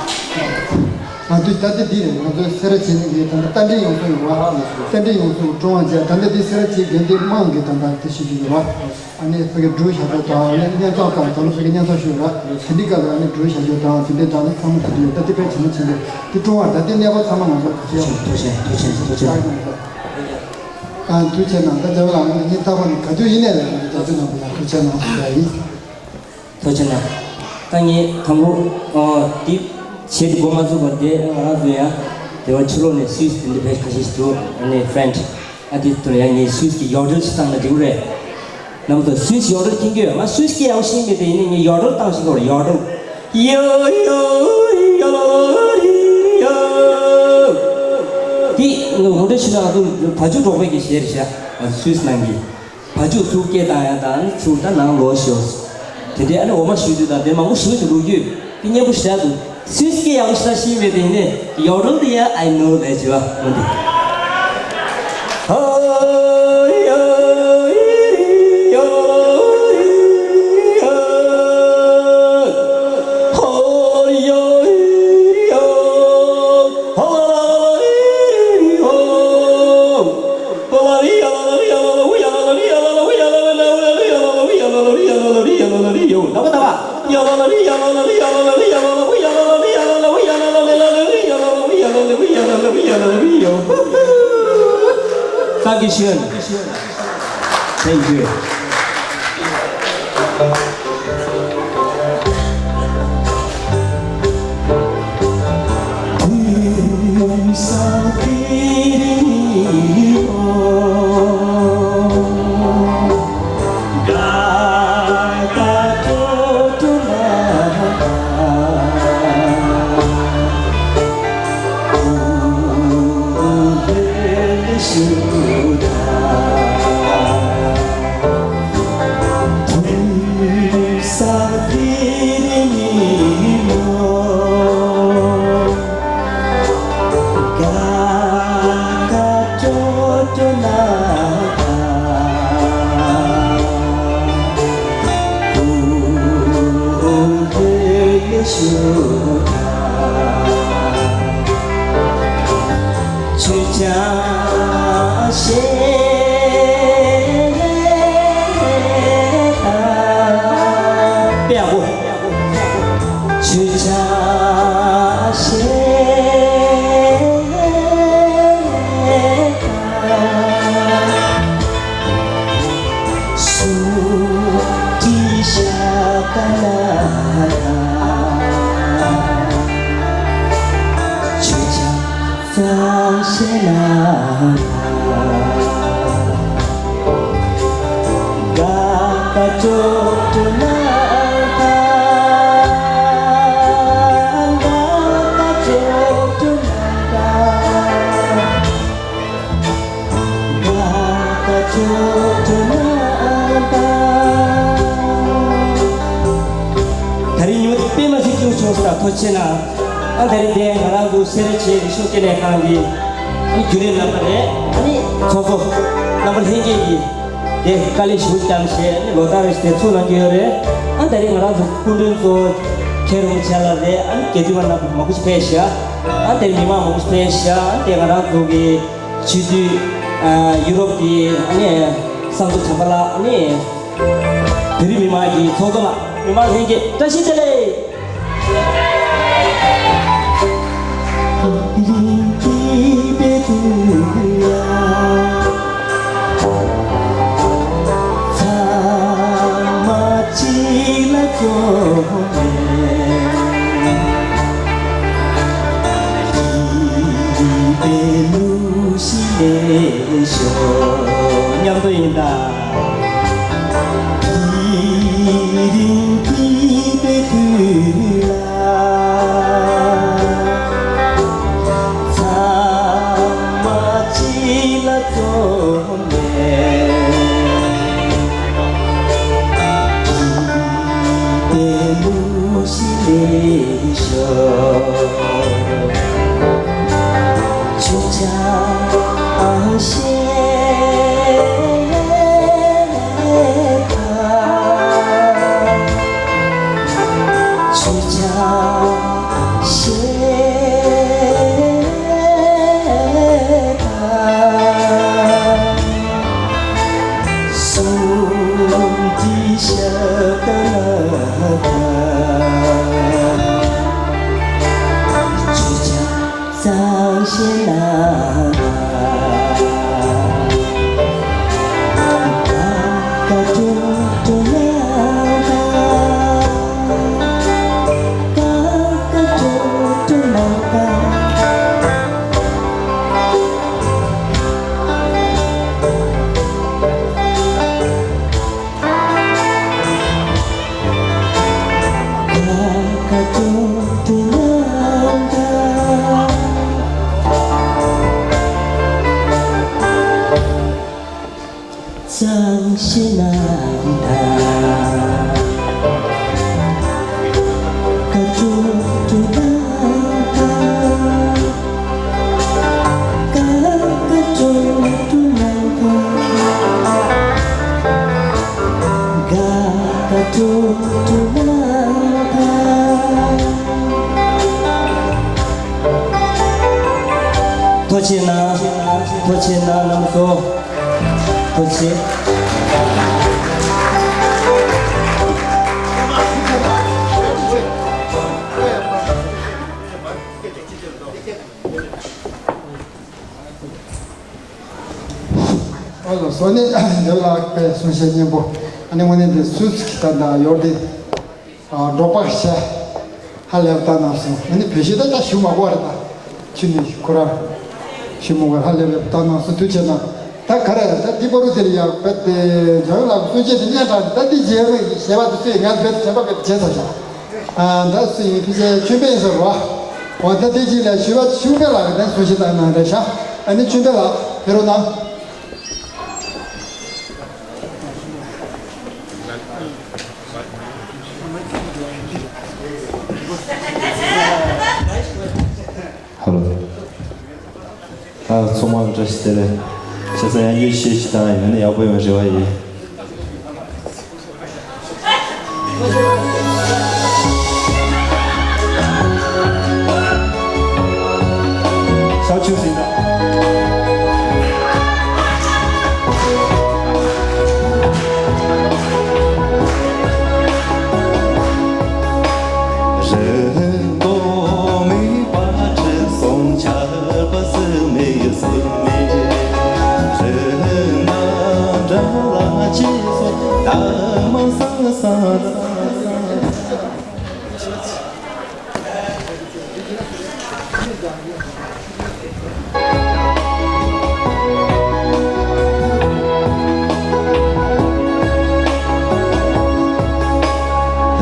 ཨ་འདི་ད་ལྟ་འདི་རེད། ང་ཚོའི་སེ་ར་བྱེས་ནས་འདི་ད་ལྟ་རྟ་མགྲིན་དབྱངས་གསོ་ཡོད་པ། རྟ་མགྲིན་དབྱངས་གསོ་ཀྲུང་དབྱང་བཅས་ད་ལྟ་འདི་སེ་ར་བྱེས་དགེ་ལྡན་དམངས་ཀྱི་ད་ལྟ་འདི་ཞིག་ཡོད་པ། ཨ་ནི་ཕ་གི་འབྲུག་ཞབས་བྲོ་དང་ཨ་ནི་སྙན་གྲགས་དང་ད་ལོ་ཕ་གི་སྙན་གྲགས་ཤོར་བ། དེ་འདི་ག་ལ་ཨ་ནི་འབྲུག་ཞབས་བྲོ་དང་དེ་འདྲའི་དང་ནི་ཚང་མ་དེ་འདྲ་ཡོད། ད་དེ་དཔེ་བྱེད་ན་བྱེད་འདོད་དེ་ཀྲུང་ཨ་ད་དེ་གནས་པ་ཚང་མ་ང་ཚོ་ག་ཚོད་ཡོད། ཐུགས་རྗེ་ཆེ། ཐུགས་རྗེ་ཆེ། ཐུགས་རྗེ་ཆེ། ཨ་ཐུགས་རྗེ་གནང་། ད་རྒྱལ་བ་ལགས་ང་ཚོ་སྙིང་ཐག་པ་ནས་ག་དུས་ཡིན་ནས་ལ་ང་ཚོ་རྒྱབ་སྐྱོར་གནང་བ་ལ་ཐུགས་རྗེ་གནང་ཞུ་ཡ་ཡིན། ཐུགས་རྗེ་གནང་། ད་ངས་དང་པོ་ཨ་འདི་བྱེད་འགོ་མ་ཚུགས་པར་དེ་ང་རང་ཚོ་ཡང་དེ་བ་ཕྱི་ལོགས་ནས་སུད་སི་དེ་འདྲ་བས་ཁ་ཤས་ཤིག་འདུག་ཨ་ནི་ཕྲེན་ཌི། ཨ་དེ་དུ་ཡང་ངས་སུད་སི་གི་ཡོ་ཌལ་ཞིག་བཏང་ན་འགྲིག་རེད། རྣམ་པ་ཚོ་སུད་སི་ཡོ་ཌལ་མཁྱེན་གྱི་ཡོད། ང་སུད་སི་སྐད་ཡག་པོ་ཤེས་མེད་དེ་ཡིན་ནའི་ངས་ཡོ་ཌལ་བཏང་ཤེས་ཀྱི་ཡོད་རེད། ཡོ་ཡོ་ཡོ་ལོ་ལོ་རི་རི་ཡོ། དེ་ངོ་སྤྲོད་ཞུ་ན་ང་ཚོ་བ་ཕྱུགས་འབྲོག་པའི་གི་གཞས་རེད་ཤག་ང་ཚོ་སུད་སི་ནང་གི་བ་ཕྱུགས་ཚུར་སྐད་བཏང་ཡ་དང་ཚུར་ད་ནང་ལོག་ཤོག་དེ་འདྲའི་ཨ་ནི་འོ་མ་བཞུ་རྒྱུ་དང་དེ་མང་པོ་ཞིག་ལ་ལོ་རྒྱུས་དེ་སྙན་པོ་ཞེ་དྲག་འདུག་སུད་སི་སྐད་ཡག་པོ་ཞེ་དྲག་ཤེས་མེད་དེ་ཡིན་ནའི་ཡོ་རོལ་དེ་ཡ་I know ལས་བྱེད་པ་མོ་འདི། Dankeschön. Thank you. ད་རིང་ཉི་མ་དཔེ་མ་སྲིད་སྐྱིད་པོ་བྱུང་སོང་། ད་ཐུགས་རྗེ་ཆེ་གནང་། ཨ་ད་རིང་དེ་ང་རང་ཚོ་སེ་ར་བྱེས་རིག་གཞུང་ལྟེ་གནས་ཁང་གི་ཨ་ནི་རྒྱུན་ལས་རྣམ་པ་རེད། ཨ་ནི་ཚོགས་གཙོ་རྣམ་པ་ལྷན་རྒྱས་ཀྱིས་དེ་དཀའ་ལས་ཞེ་པོ་བརྒྱབ་བྱས་ཨ་ནི་ལོ་ལྟར་རེ་བཞིན་དེ་ཚུགས་གནང་གི་ཡོད་རེད། ཨ་ད་རིང་ང་རང་ཚོ་སྐུ་མགྲོན་གཙོ་བོ་མཁན་རིན་པོ་ཆེ་ལགས་རེད། ཨ་ནི་དགེ་འདུན་པ་རྣམ་པ་མང་པོ་ཞིག་ཕེབས་ཤག་ཨ་དེ་མི་མང་མང་པོ་ཞིག་ཕེབས་ཤག་ཨ་དེ་ང་རང་ཚོ་གི་སྤྱི་འཐུས་ཨ་ཡུ་རོབ་ཀྱི་ཨ་ནི་བསམ་མདོ་བྱམས་པ་ལགས། ཨ་ནི་བོད་རིགས་མི་མང་གི་ཚོགས་གཙོ་ལགས། མི་མང་ལྷན་རྒྱས་བཀྲ་ཤིས་བདེ་ལེགས། མཉམ་དུ་ཡིན་ད། ཐུགས་རྗེ་གནང་། ཐུགས་རྗེ་གནང་། རྣམ་པ་ཚོ་ཐུགས་རྗེ། ཨོ་ལགས་སོ། ནི་འདི་ལ་དཔེ་གསུང་བཤད་སྙན་པོ། ཨ་ནི་དངོས་གནས་འདི་སུད་སི་གི་ད་ད་ཡོར་འདི། ཨ་འབྲོག་པ་ཤ་ཧ་ལས་པ་བཏང་གནང་སོང་། ཨ་ནི་བོད་གཞས་ད་ད་ཞུ་མ་དགོས་རེད། ད་ཁྱོད་ནི་ཁོ་རང་ཞུ་མ་དགོས། ཧ་ལས་པ་བཏང་གནང་སོང་། ཐུགས་རྗེ་གནང་། ད་ག་རེ་ད་འདི་པོ་རུ་དེར་ཡག་པད་དེ་འཇམ་ལགས་གསུང་བཤད་དེ་སྙན་གྲགས་དེ་ད་འདི་རྗེས་མ་ཞལ་པ་དེ་སུ་ཡིན་ང་བེད་ཞལ་པ་བེད་བྱས་ཚར་ཤག་ཨ་ད་སུ་ཡིན་ཕི་ཆེ་ཆོས་འཕེལ་ཟེར་བ། འོ་ད་དེ་གཅིག་ལ་ཞུ་བ་ཆུ་འཕེལ་ལགས་ཀྱི་ད་གསུང་བཤད་བཏང་གནང་རེད་ཤག་ཨ་ནི་ཆོས་འཕེལ་ལགས་ཕེབས་རོགས་གནང་། ཧ་ལོ། ཨ་ཚང་མ་བཀྲ་ཤིས་བདེ་ལེགས། བྱས་ཙང་ཡང་ཡོད་ཤེས་ཤིག་དང་ཡོད་ན་ཡག་པོ་ཡོང་རེ་བ་ཡིན། ཤ་ཆུ་ཟིན་ན།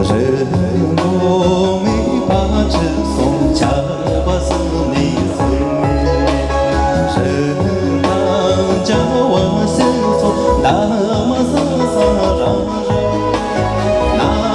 རི་མོ་མེད་པ་ཁྲི་སྲོང་ཆར་པ་སུ་མེད་སུ་མེད། རི་དྭགས་འདྲ་ལ་ཅི་སོ་ད་མ་ས་ས་ར།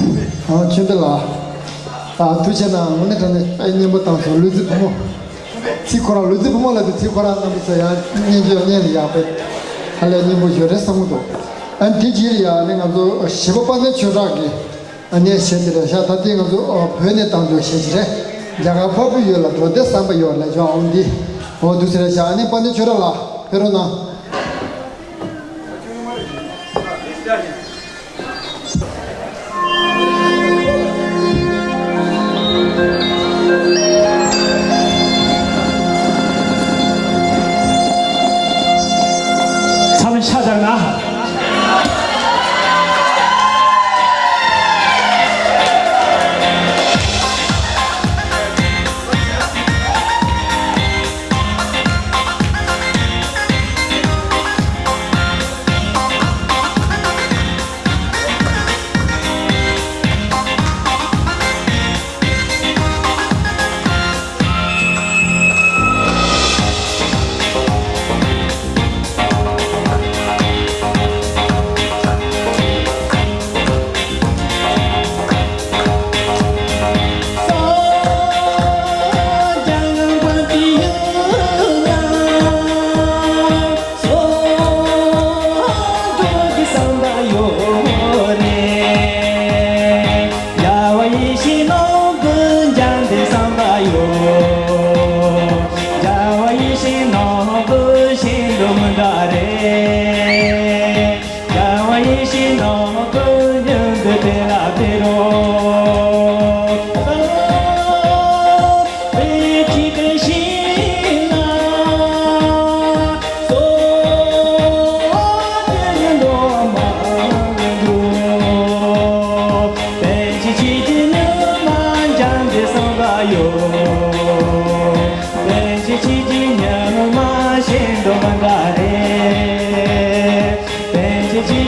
ཨ། ཆོས་འཕེལ་ལགས། ཨ། ཐུགས་རྗེ་གནང་། དངོས་གནས་དྲང་གནས་དཔེ་སྙན་པོ་བཏང་སོང་། ལུས་རྩལ་ཕོ་མོ། ཚིག་ཁོ་རང་ལུས་རྩལ་ཕོ་མོ་ལབ་དུས་ཚིག་ཁོ་རང་རྣམ་པ་ཚོ་ཡང་སྙན་བརྗོད་སྙན་ལ་ཡག་པས། ཧ་ལས་སྙན་པོ་ཞིག་རེད་བསམ་གྱི་འདུག་ཨ་ནི་དེ་རྗེས་ལ་ཡང་ཨ་ནི་ང་ཚོ་གཞས་པ་དཔལ་ལྡན་ཆོས་གྲགས་ཀྱི་ཨ་ནི་གཞས་དེ་རེད་ཤག་ད་ལྟའི་ང་ཚོ་བོད་ནས་བཏང་རྒྱུ་གཞས་ཅིག་རེད། རྒྱ་གར་ཕ་བུ་ཡུལ་ལ་འགྲོ་འདོད་བསམ་པ་ཡོད་ལབ་ཀྱང་འོང་འདི། འོ་འདུག་ཟེར་རེད་ཤག་ཨ་ནི་དཔལ་ལྡན་ཆོས་གྲགས་ལགས་ཕེབས་རོགས་གནང་། ཚང་མ་ཤ་ཚ་ན། སོ་འགྲོ་གི་བསམ་པ་ཡོད་རེད། རྒྱལ་བ་ཡིད་བཞིན་ནོར་བུ་འཇམ་པའི་བསམ་པ་ཡོད། རྒྱལ་བ་ཡིད་བཞིན་ནོར་བུ་ཤིན་ཏུ་མི་འདྲ་རེད། རྒྱལ་བ་ཡིད་བཞིན་ནོར་བུ་མྱུར་དུ་དེ་ལ་ཕེབས་རོགས། པཎ་ཆེན་ཁྱེད་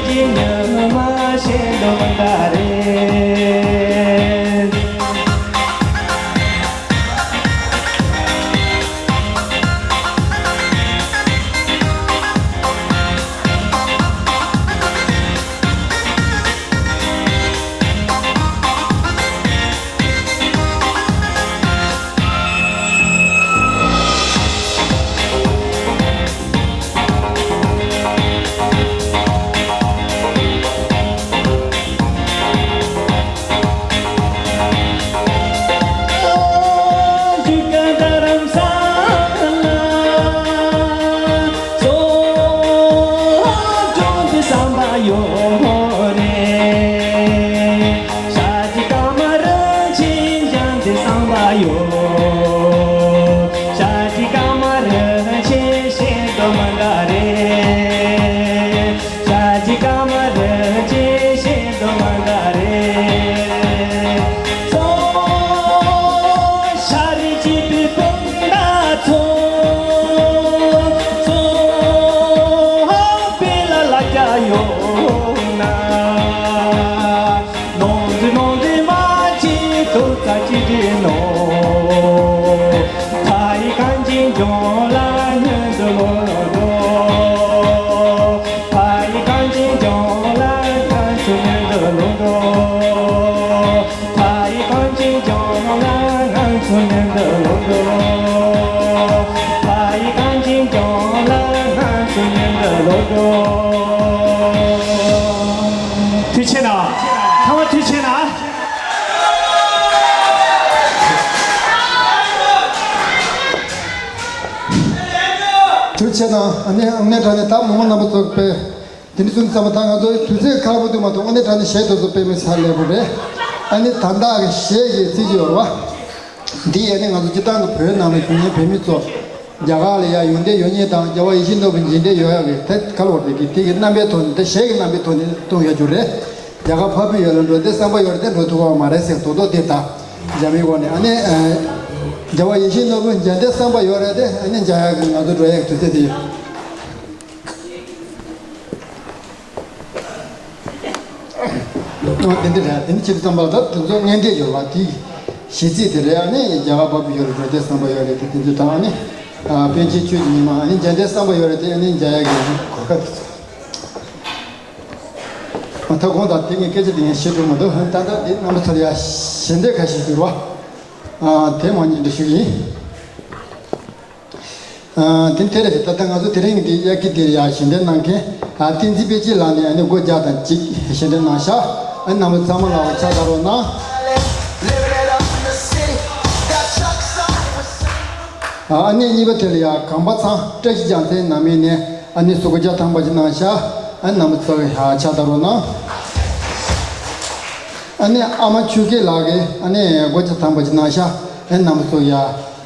ཀྱི་ཉི་མ་ཤིན་ཏུ་མི་འདྲ་རེད། ཤཱཀྱ་ཀ་མ་རིན་ཆེན་འཇམ་པའི་བསམ་པ་ཡོད། ཤཱཀྱ་ཀ་མ་རིན་ཆེན་ཤིན་ཏུ་མི་འདྲ་རེད། ཤཱཀྱ་ཀ་མ་རིན་ཆེན་ཤིན་ཏུ་མི་འདྲ་རེད། སོ་ཤཱ་རིའི་བྱེད་པའི་སྤུན་ཟླ་ཚོ། སོ་དཔེ་ལ་ལ་རྒྱ་ཡོད་ན། ནོར་འཛིན་ནོར་འཛིན་མ་ཅིག་ཐུགས་རྩ་གཅིག་སྒྲིལ་ནོ། ཕ་ཡི་གངས་ཅན་ལྗོངས་ལ་སྙིང་འདུས་ལོ་འགྲོ། ཕ་ཡི་གངས་ཅན་ལྗོངས་ལ་ང་ཚོ་སྙིང་འདུས་ལོ་འགྲོ། ཕ་ཡི་གངས་ཅན་ལྗོངས་ལ་ང་ཚོ་སྙིང་འདུས་ལོ་འགྲོ། ཕ་ཡི་གངས་ཅན་ལྗོངས་ལ་ང་ཚོ་སྙིང་འདུས་ལོ་འགྲོ། ཐུགས་རྗེ་གནང་། ཚང་མ་ཐུགས་རྗེ་གནང་། ཐུགས་རྗེ་གནང་། ཨ་ནི་དངོས་གནས་དྲང་གནས་ད་མོ་མོ་རྣམ་པ་ཚོ་དཔེ་དེ་འདྲ་གསུངས་ཙམ་པ་ད་ང་ཚོ་དུས་ཚོད་ཁག་པོ་འདུག་མ་གཏོགས་དངོས་གནས་དྲང་གནས་གཞས་དེ་ཚོ་དཔེ་མི་སྲིད་ལེགས་པོ་རེད། ཨ་ནི་ད་ལྟ་གི་གཞས་ཀྱི་ཚིག་ཅིག་ཡོད་རེད་བ། འདི་ཡས་ནི་ང་ཚོ་སྤྱིར་བཏང་གི་བོད་ནང་ལ་བཞུགས་མཁན་བོད་མི་ཚོ་རྒྱ་གར་ལ་ཡར་ཡོང་འདོད་ཡོད་མཁན་དང་རྒྱལ་བ་ཡིད་བཞིན་ནོར་བུ་མཇལ་འདོད་ཡོད་ཡག་གི་དེ་ག་ལ་བར་དེ་གི་དེ་གི་རྣམ་པའི་ཐོག་ནས་དེ་གཞས་ཀྱི་རྣམ་པའི་ཐོག་ནས་གཏོང་ཡག་རྒྱུ་རེད། རྒྱ་གར་ཕ་བུ་ཡུལ་ལ་འགྲོ་འདོད་བསམ་པ་ཡོད་རེད་དེ་འགྲོ་ཐུབ་པ་མ་རེད་ཟེར་རྡོག་རྡོག་དེ་དང་འཇམ་པའི་སྒོ་ནས་ཨ་ནི་རྒྱལ་བ་ཡིད་བཞིན་ནོར་བུ་མཇལ་འདོད་བསམ་པ་ཡོད་རེད་དེ་ཨ་ནི་མཇལ་ཡག་གི་ང་ཚོ་འགྲོ་ཡག་གི་དུས་ཚོད་དེ་ཡོད། དེ་འདི་རེད། དེ་འདི་བྱེད་དུས་ཙམ་པ་ལ་ད་དེ་ཚོ་ངན་འདྲེས་ཡོད་པ་དེ་གཞས་ཚིག་དེ་རེད། ཨ་ནི་རྒྱ་གར་ཕ་བུ་ཡུལ་ལ་འགྲོ་འདོད་བསམ་པ་ཡོད་རེད་དེ་དེ་ཚོ་དང་ཨ་ནི་པཎ་ཆེན་ཁྱོད་ཀྱི་ཉི་མ་ཨ་ནི་མཇལ་འདོད་བསམ་པ་ཡོད་རེད་དེ་ཨ་ནི་མཇལ་ཡག་གི་གོ་སྐབས་དེ་ཚོ། ད་དགོངས་དག་དེ་ངས་སྐད་ཆ་དེ་ངས་བཤད་ཐུབ་མི་འདུག་ད་ལྟ་འདི་རྣམ་པ་ཚོར་ཡ་ཞལ་འདེབས་ཁ་ཤས་ཞུ་བ། ཨ། དེ་མ་ཉིད་དུ་ཞུ་གི་ཡིན། ཨ། དེ་དེ་རེད། ད་ལྟ་ང་ཚོ་དེ་རིང་གི་དབྱར་སྐྱིད་དེར་ཡ་ཞལ་འདེབས་གནང་མཁན། ཨ། བསྟན་འཛིན་དཔལ་སྐྱིད་ལགས་ནས་ཨ་ནི་སྒོ་བརྒྱ་དང་གཅིག་ཞལ་འདེབས་གནང་ཤག་ཨ། རྣམ་པ་ཚང་མ་ལ་ཕྱག་བརྡབ་རོགས་གནང་། ཨ་ནི་གཉིས་པ་དེ་ལ་ཡ་གངས་པ་ཚང་བཀྲ་ཤིས་རྒྱལ་མཚན་ནང་མི་ནས་ཨ་ནི་སྒོ་བརྒྱ་ཐམ་པ་ཅིག་གནང་ཤག་ཨ། རྣམ་པ་ཚོ་ཡ་ཕྱག་བརྡབ་རོགས་གནང་། ཨ་ནི་ཨ་མ་ཆོས་སྐྱིད་ལགས་ཀྱིས་ཨ་ནི་སྒོ་བརྒྱ་ཐམ་པ་ཅིག་གནང་ཤག་ཨ། རྣམ་པ་ཚོ་ཡ་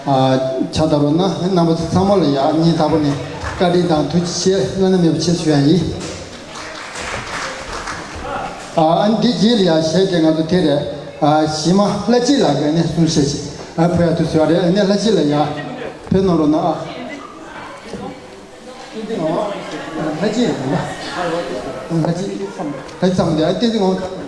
ཕྱག་བརྡབ་རོགས་གནང་། ཨ། རྣམ་པ་ཚོ་ཚང་མ་ལ་ཡ་སྙིང་ཐག་པ་ནས་བཀའ་དྲིན་དང་ཐུགས་རྗེ་ཆེ། བླ་ན་མེད་པ་ཆེ་ཞུ་ཡ་ཡིན། ཨ། འདི་རྗེས་ལ་ཡ་གཞས་དེ་ང་ཚོ་དེ་རེད། ཨ། གཞས་མ་ལྷ་སྐྱིད་ལགས་ཀྱིས་ནས་གསུང་བཤད་ཅིག་ཨ། ཕུལ་ཡ་དུ་ཟེར་བ་རེད། ཨ་ནི་ལྷ་སྐྱིད་ལགས་ཡ་ཕེབས་གནང་རོགས་གནང་ཨ། ལྷ་སྐྱིད་ལགས། ལྷ་སྐྱིད། ལྷ་སྐྱིད་ཚང་མ་དེ་ཨ། བསྟན་འཛིན་ངོ་།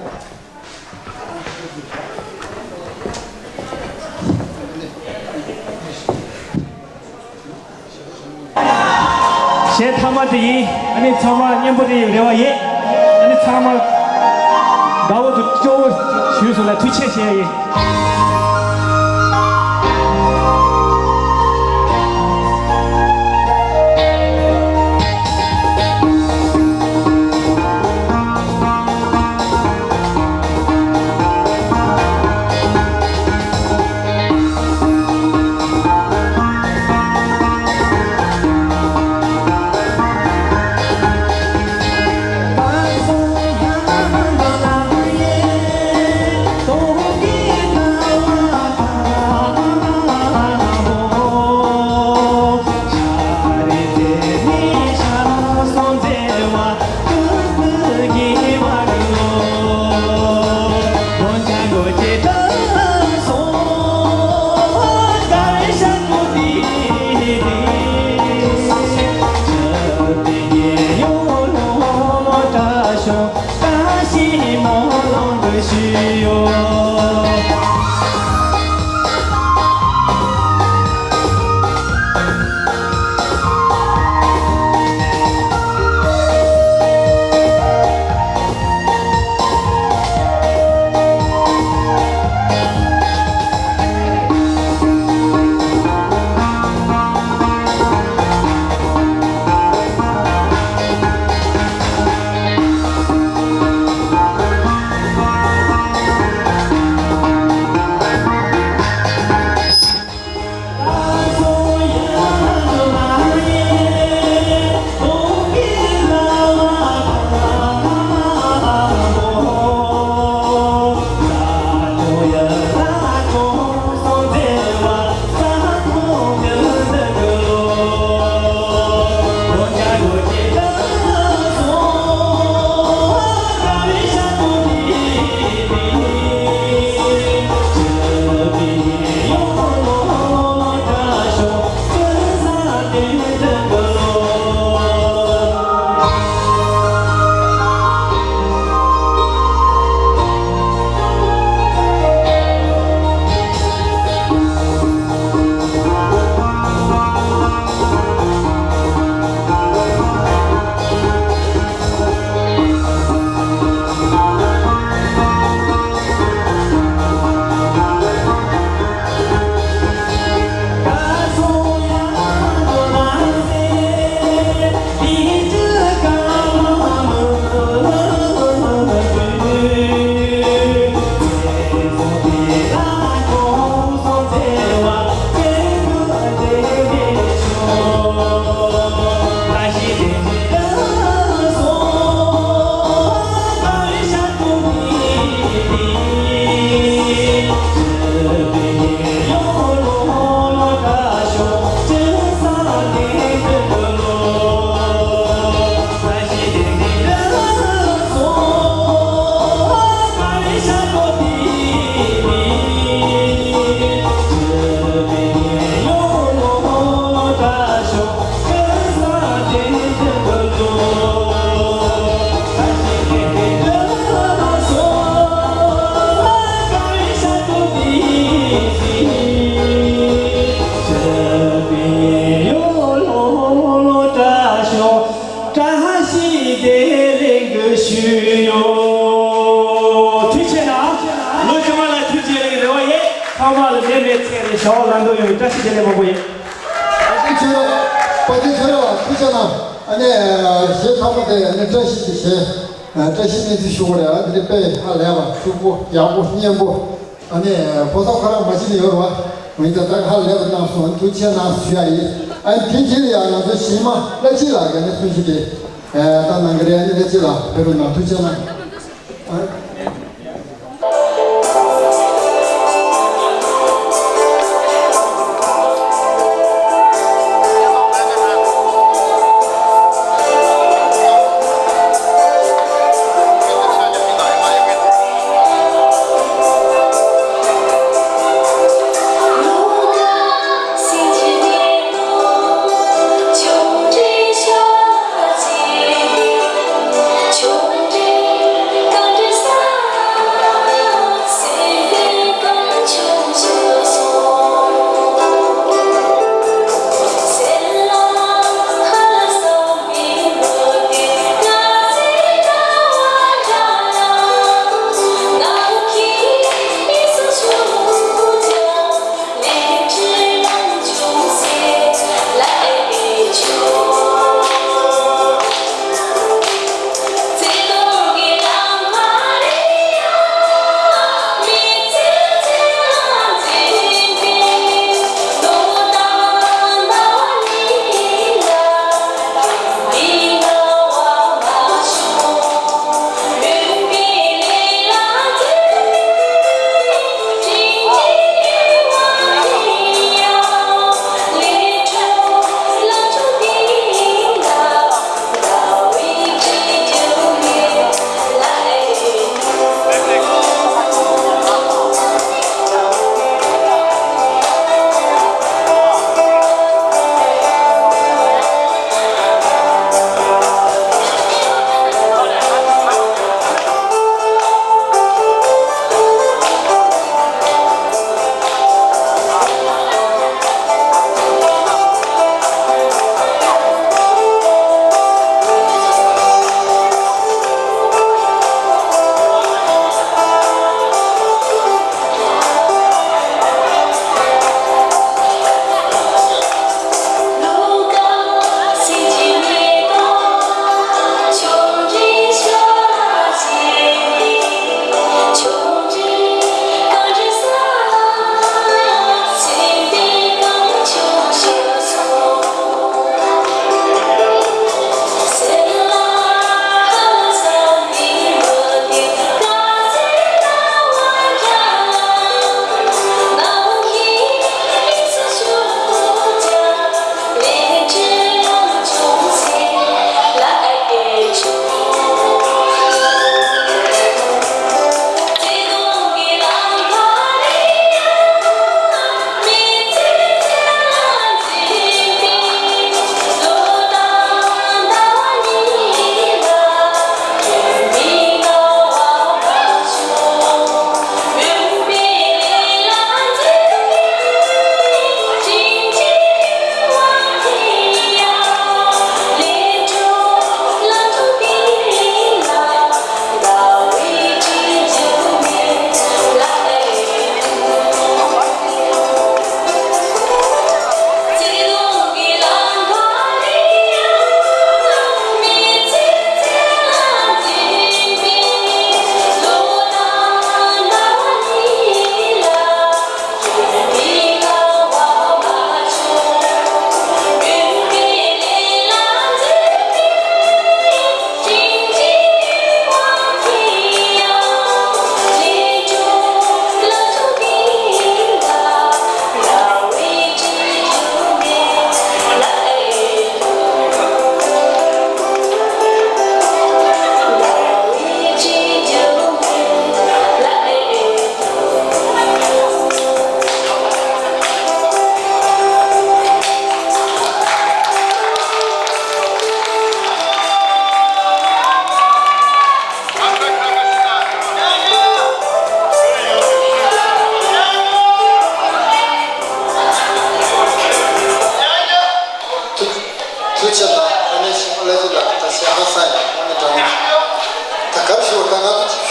གཞས་མཐའ་མ་དེ་ཡིན། ཨ་ནི་ཚང་མ་སྙན་པོ་རེད་རེ་བ་ཡོད། ཨ་ནི་ཚང་མ་དགའ་བོ་དང་སྐྱོ་བོ་ཞུས་སོང་ལ་ཐུགས་རྗེ་ཆེ་ཞུ་ཡ་ཡིན། ཐུགས་རྗེ་གནང་། ལོ་རྗེས་མ་ལ་ཐུགས་རྗེ་ལེགས་རེ་བ་ཡོད། ཚང་མ་ལ་ནད་མེད་ཚེ་རིང་བྱ་བ་ལམ་འགྲོ་ཡོང་བའི་བཀྲ་ཤིས་བདེ་ལེགས་མང་པོ་ཡོད། པ་ཏི་ཁྱོད་རང་། པ་ཏི་ཁྱོད་རང་ལ་ཐུགས་རྗེ་གནང་། ཨ་ནི་གཞས་ཐོག་མ་དེ་ཨ་ནི་བཀྲ་ཤིས་ཀྱི་གཞས། བཀྲ་ཤིས་གནས་ཚུལ་ཞུ་དགོས་རེད། ཨ་ནི་དཔེ་ཧ་ལས་པ་ཕྱུག་པོ་ཡག་པོ་སྙན་པོ། ཨ་ནི་ཕོ་གསར་ཁོ་རང་མ་བྱིན་ནས་ཡོད་རེད་བ། འོན་ཀྱང་ད་ཧ་ལས་པ་གནང་སོང་། ཐུགས་རྗེ་གནང་ཞུ་ཡ་ཡིན། ཨ་ནི་དེ་རྗེས་ལ་ཡང་ང་ཚོ་གཞས་མ་བླ་སྤྱི་ལགས་ཀྱིས་ནི་གསུང་བཤད་དེ་ད་གནང་གི་རེད། ཨ་ནི་བླ་སྤྱི་ལགས་ཕེབས་རོགས་གནང་། ཐུགས་རྗེ་གནང་། ཨ།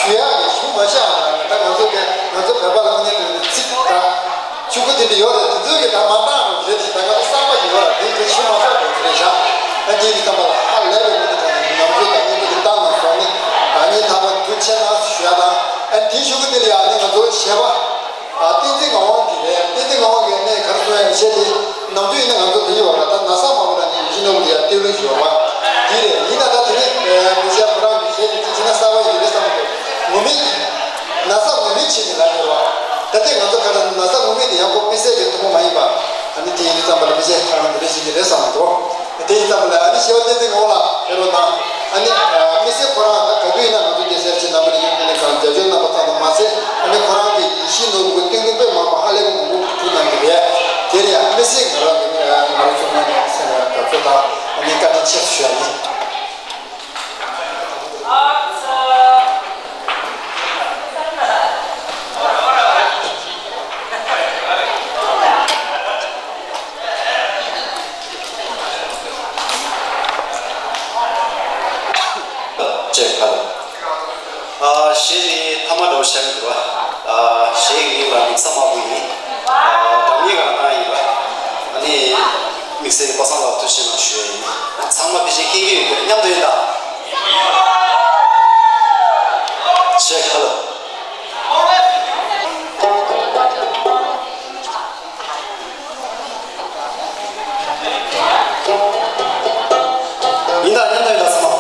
ཞུ་ཡག་གི་ཞུ་མ་བཞག་ན་ད་ང་ཚོ་གི་ང་ཚོ་བོད་པ་སློབ་གཉེར་ཁྲོད་ནས་ཚིག་ད་ཆུ་ཁུ་དེ་འདྲ་ཡོད་རེད། དེ་ཚོའི་གི་ད་མ་འདང་རུང་རེད་དེ་ད་ང་ཚོ་གསར་པ་ཞིག་ཡོད་ར། དེ་དེ་ཞུ་མ་ཆོག་དེ་རེད་ཤག་ཨ་དེ་ཡིན་ཙམ་པ་ལ་ཧ་ལས་པའི་མི་འདུག་ད་ནི་ནམ་རྒྱུན་ད་ངས་འདི་གི་བཏང་ན་སོང་ནི་ཨ་ནི་ད་བར་དུ་ཆེ་ན་ཞུ་ཡ་དང་། ཨ་དེ་ཞུ་གི་དེ་ལ་ཡ་ནི་ང་ཚོ་གཞས་པ་ཨ་བསྟན་འཛིན་ངག་དབང་གི་རེད། བསྟན་འཛིན་ངག་དབང་གི་ནས་ག་རེ་གསུང་ཡ་གཞས་དེ། ནམ་རྒྱུན་ཡིན་ན་ང་ཚོ་དེ་ཡོད་ར། ད་ན་ས་མ་བོ་ལ་ནི་ཡིན་ནོ་ཡ་ཏི་རུ་ཞོར་བ་དེ་རེད། ཡིན་ན་ད་དེ་རིང་མི་ཤ་ཁོ་རང་གི་གཞས་དེ་ཅི་ན་གསར་བ་ཡིན་རེད་བསམ་གི་འདུག་ངོ་མ་ན་ས་ངོ་མ་བྱེད་ནི་ལ་ཡོད་བ། ད་ལྟའི་ང་ཚོ་ག་ལ་ན་ས་ངོ་མ་དེ་ཡང་ཁོ་དམིགས་བསལ་གྱི་ཐུན་མོང་མ་ཡིན་པ། ཨ་ནི་དེ་ཡིན་དུས་ཙམ་པ་ལ་མི་ཤ་ཁོ་རང་གི་རེ་ཞིག་གི་རེད་བསམ་གི་འདུག་དེ་ཡིན་ཙམ་པ་ལ་ཨ་ནི་ཤེས་བ་བསྟན་འཛིན་ངག་དབང་ལགས་ཕེབས་རོགས་གནང་། ཨ་ནི་དམིགས་བསལ་ཁོ་རང་ད་ག་དུས་ཡིན་ན་ང་ཚོ་རྒྱལ་སྲས་ཆེ་རྣམ་པ་ལ་ཡོད་མཁན་ལ་གང་རྒྱབ་སྐྱོར་གནང་པ་ཙམ་དུ་མ་ཟད། ཨ་ནི་ཁོ་རང་གི་ཡིད་བཞིན་ནོར་བུ་གི་སྟོན་ཁུངས་དཔེ་མང་པོ་ཧ་ལས་པ་མང་པོ་ཕུལ་གནང་གི་རེད། དེར་ཡང་དམིགས་བསལ་ང་རང་གི་ང་རང་ཚོ་ང་ནས་སེམས་ལ་དགའ་ཚོར་དང་ཨ་ནི་བཀའ་དྲིན་ཆེ་ཞུ་ཡ་ཡིན། ཅེས་ཁ་ལ། ཨ་གཞས་དེ་ཐ་མ་འདྲ་བོ་བཤད་ཀྱི་འདུག་ཨ་གཞས་ཀྱི་མིང་ལ་མིག་ས་དམར་པོ་ཡིན། ཨ་སྒྲ་སྙན་གང་བཏང་ཡིན་པ། ཨ་ནི་དམིགས་བསལ་གྱི་པ་སངས་ལགས་ཐུགས་རྗེ་ཆེ་གནང་ཞུ་ཡ་ཡིན། ཚང་མ་ཕལ་ཆེར་མཁྱེན་གྱི་ཡོད་རྒྱུ་རེད། མཉམ་དུ་ཡིན་ད། ཅེས་ཁ་ལ། ཡིན་ད་མཉམ་དུ་ཡིན་ད་ཚང་མ།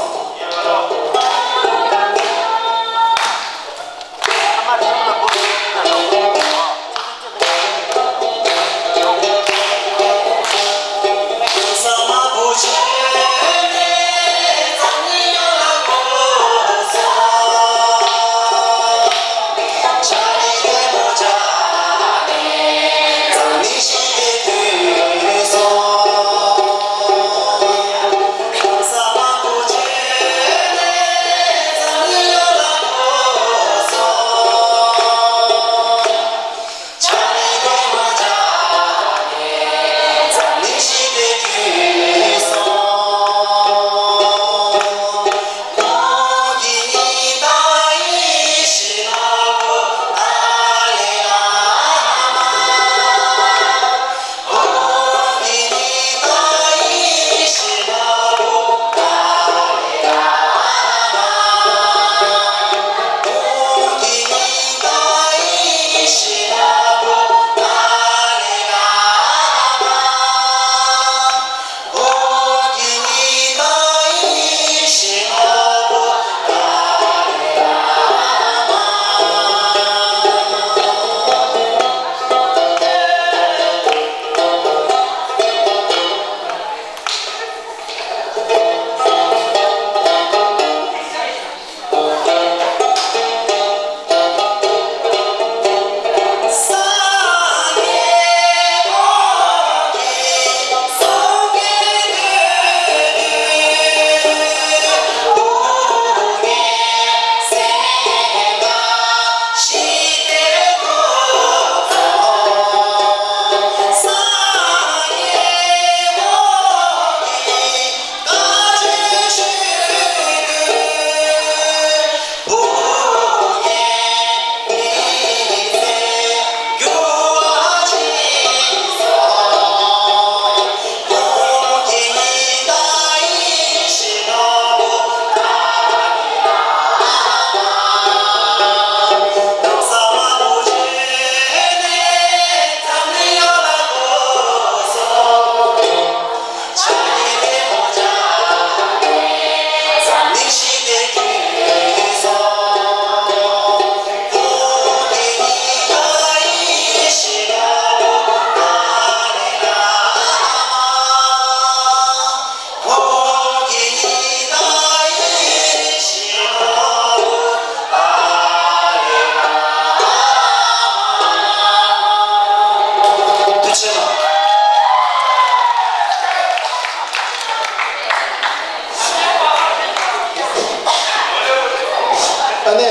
ཨ་ནི་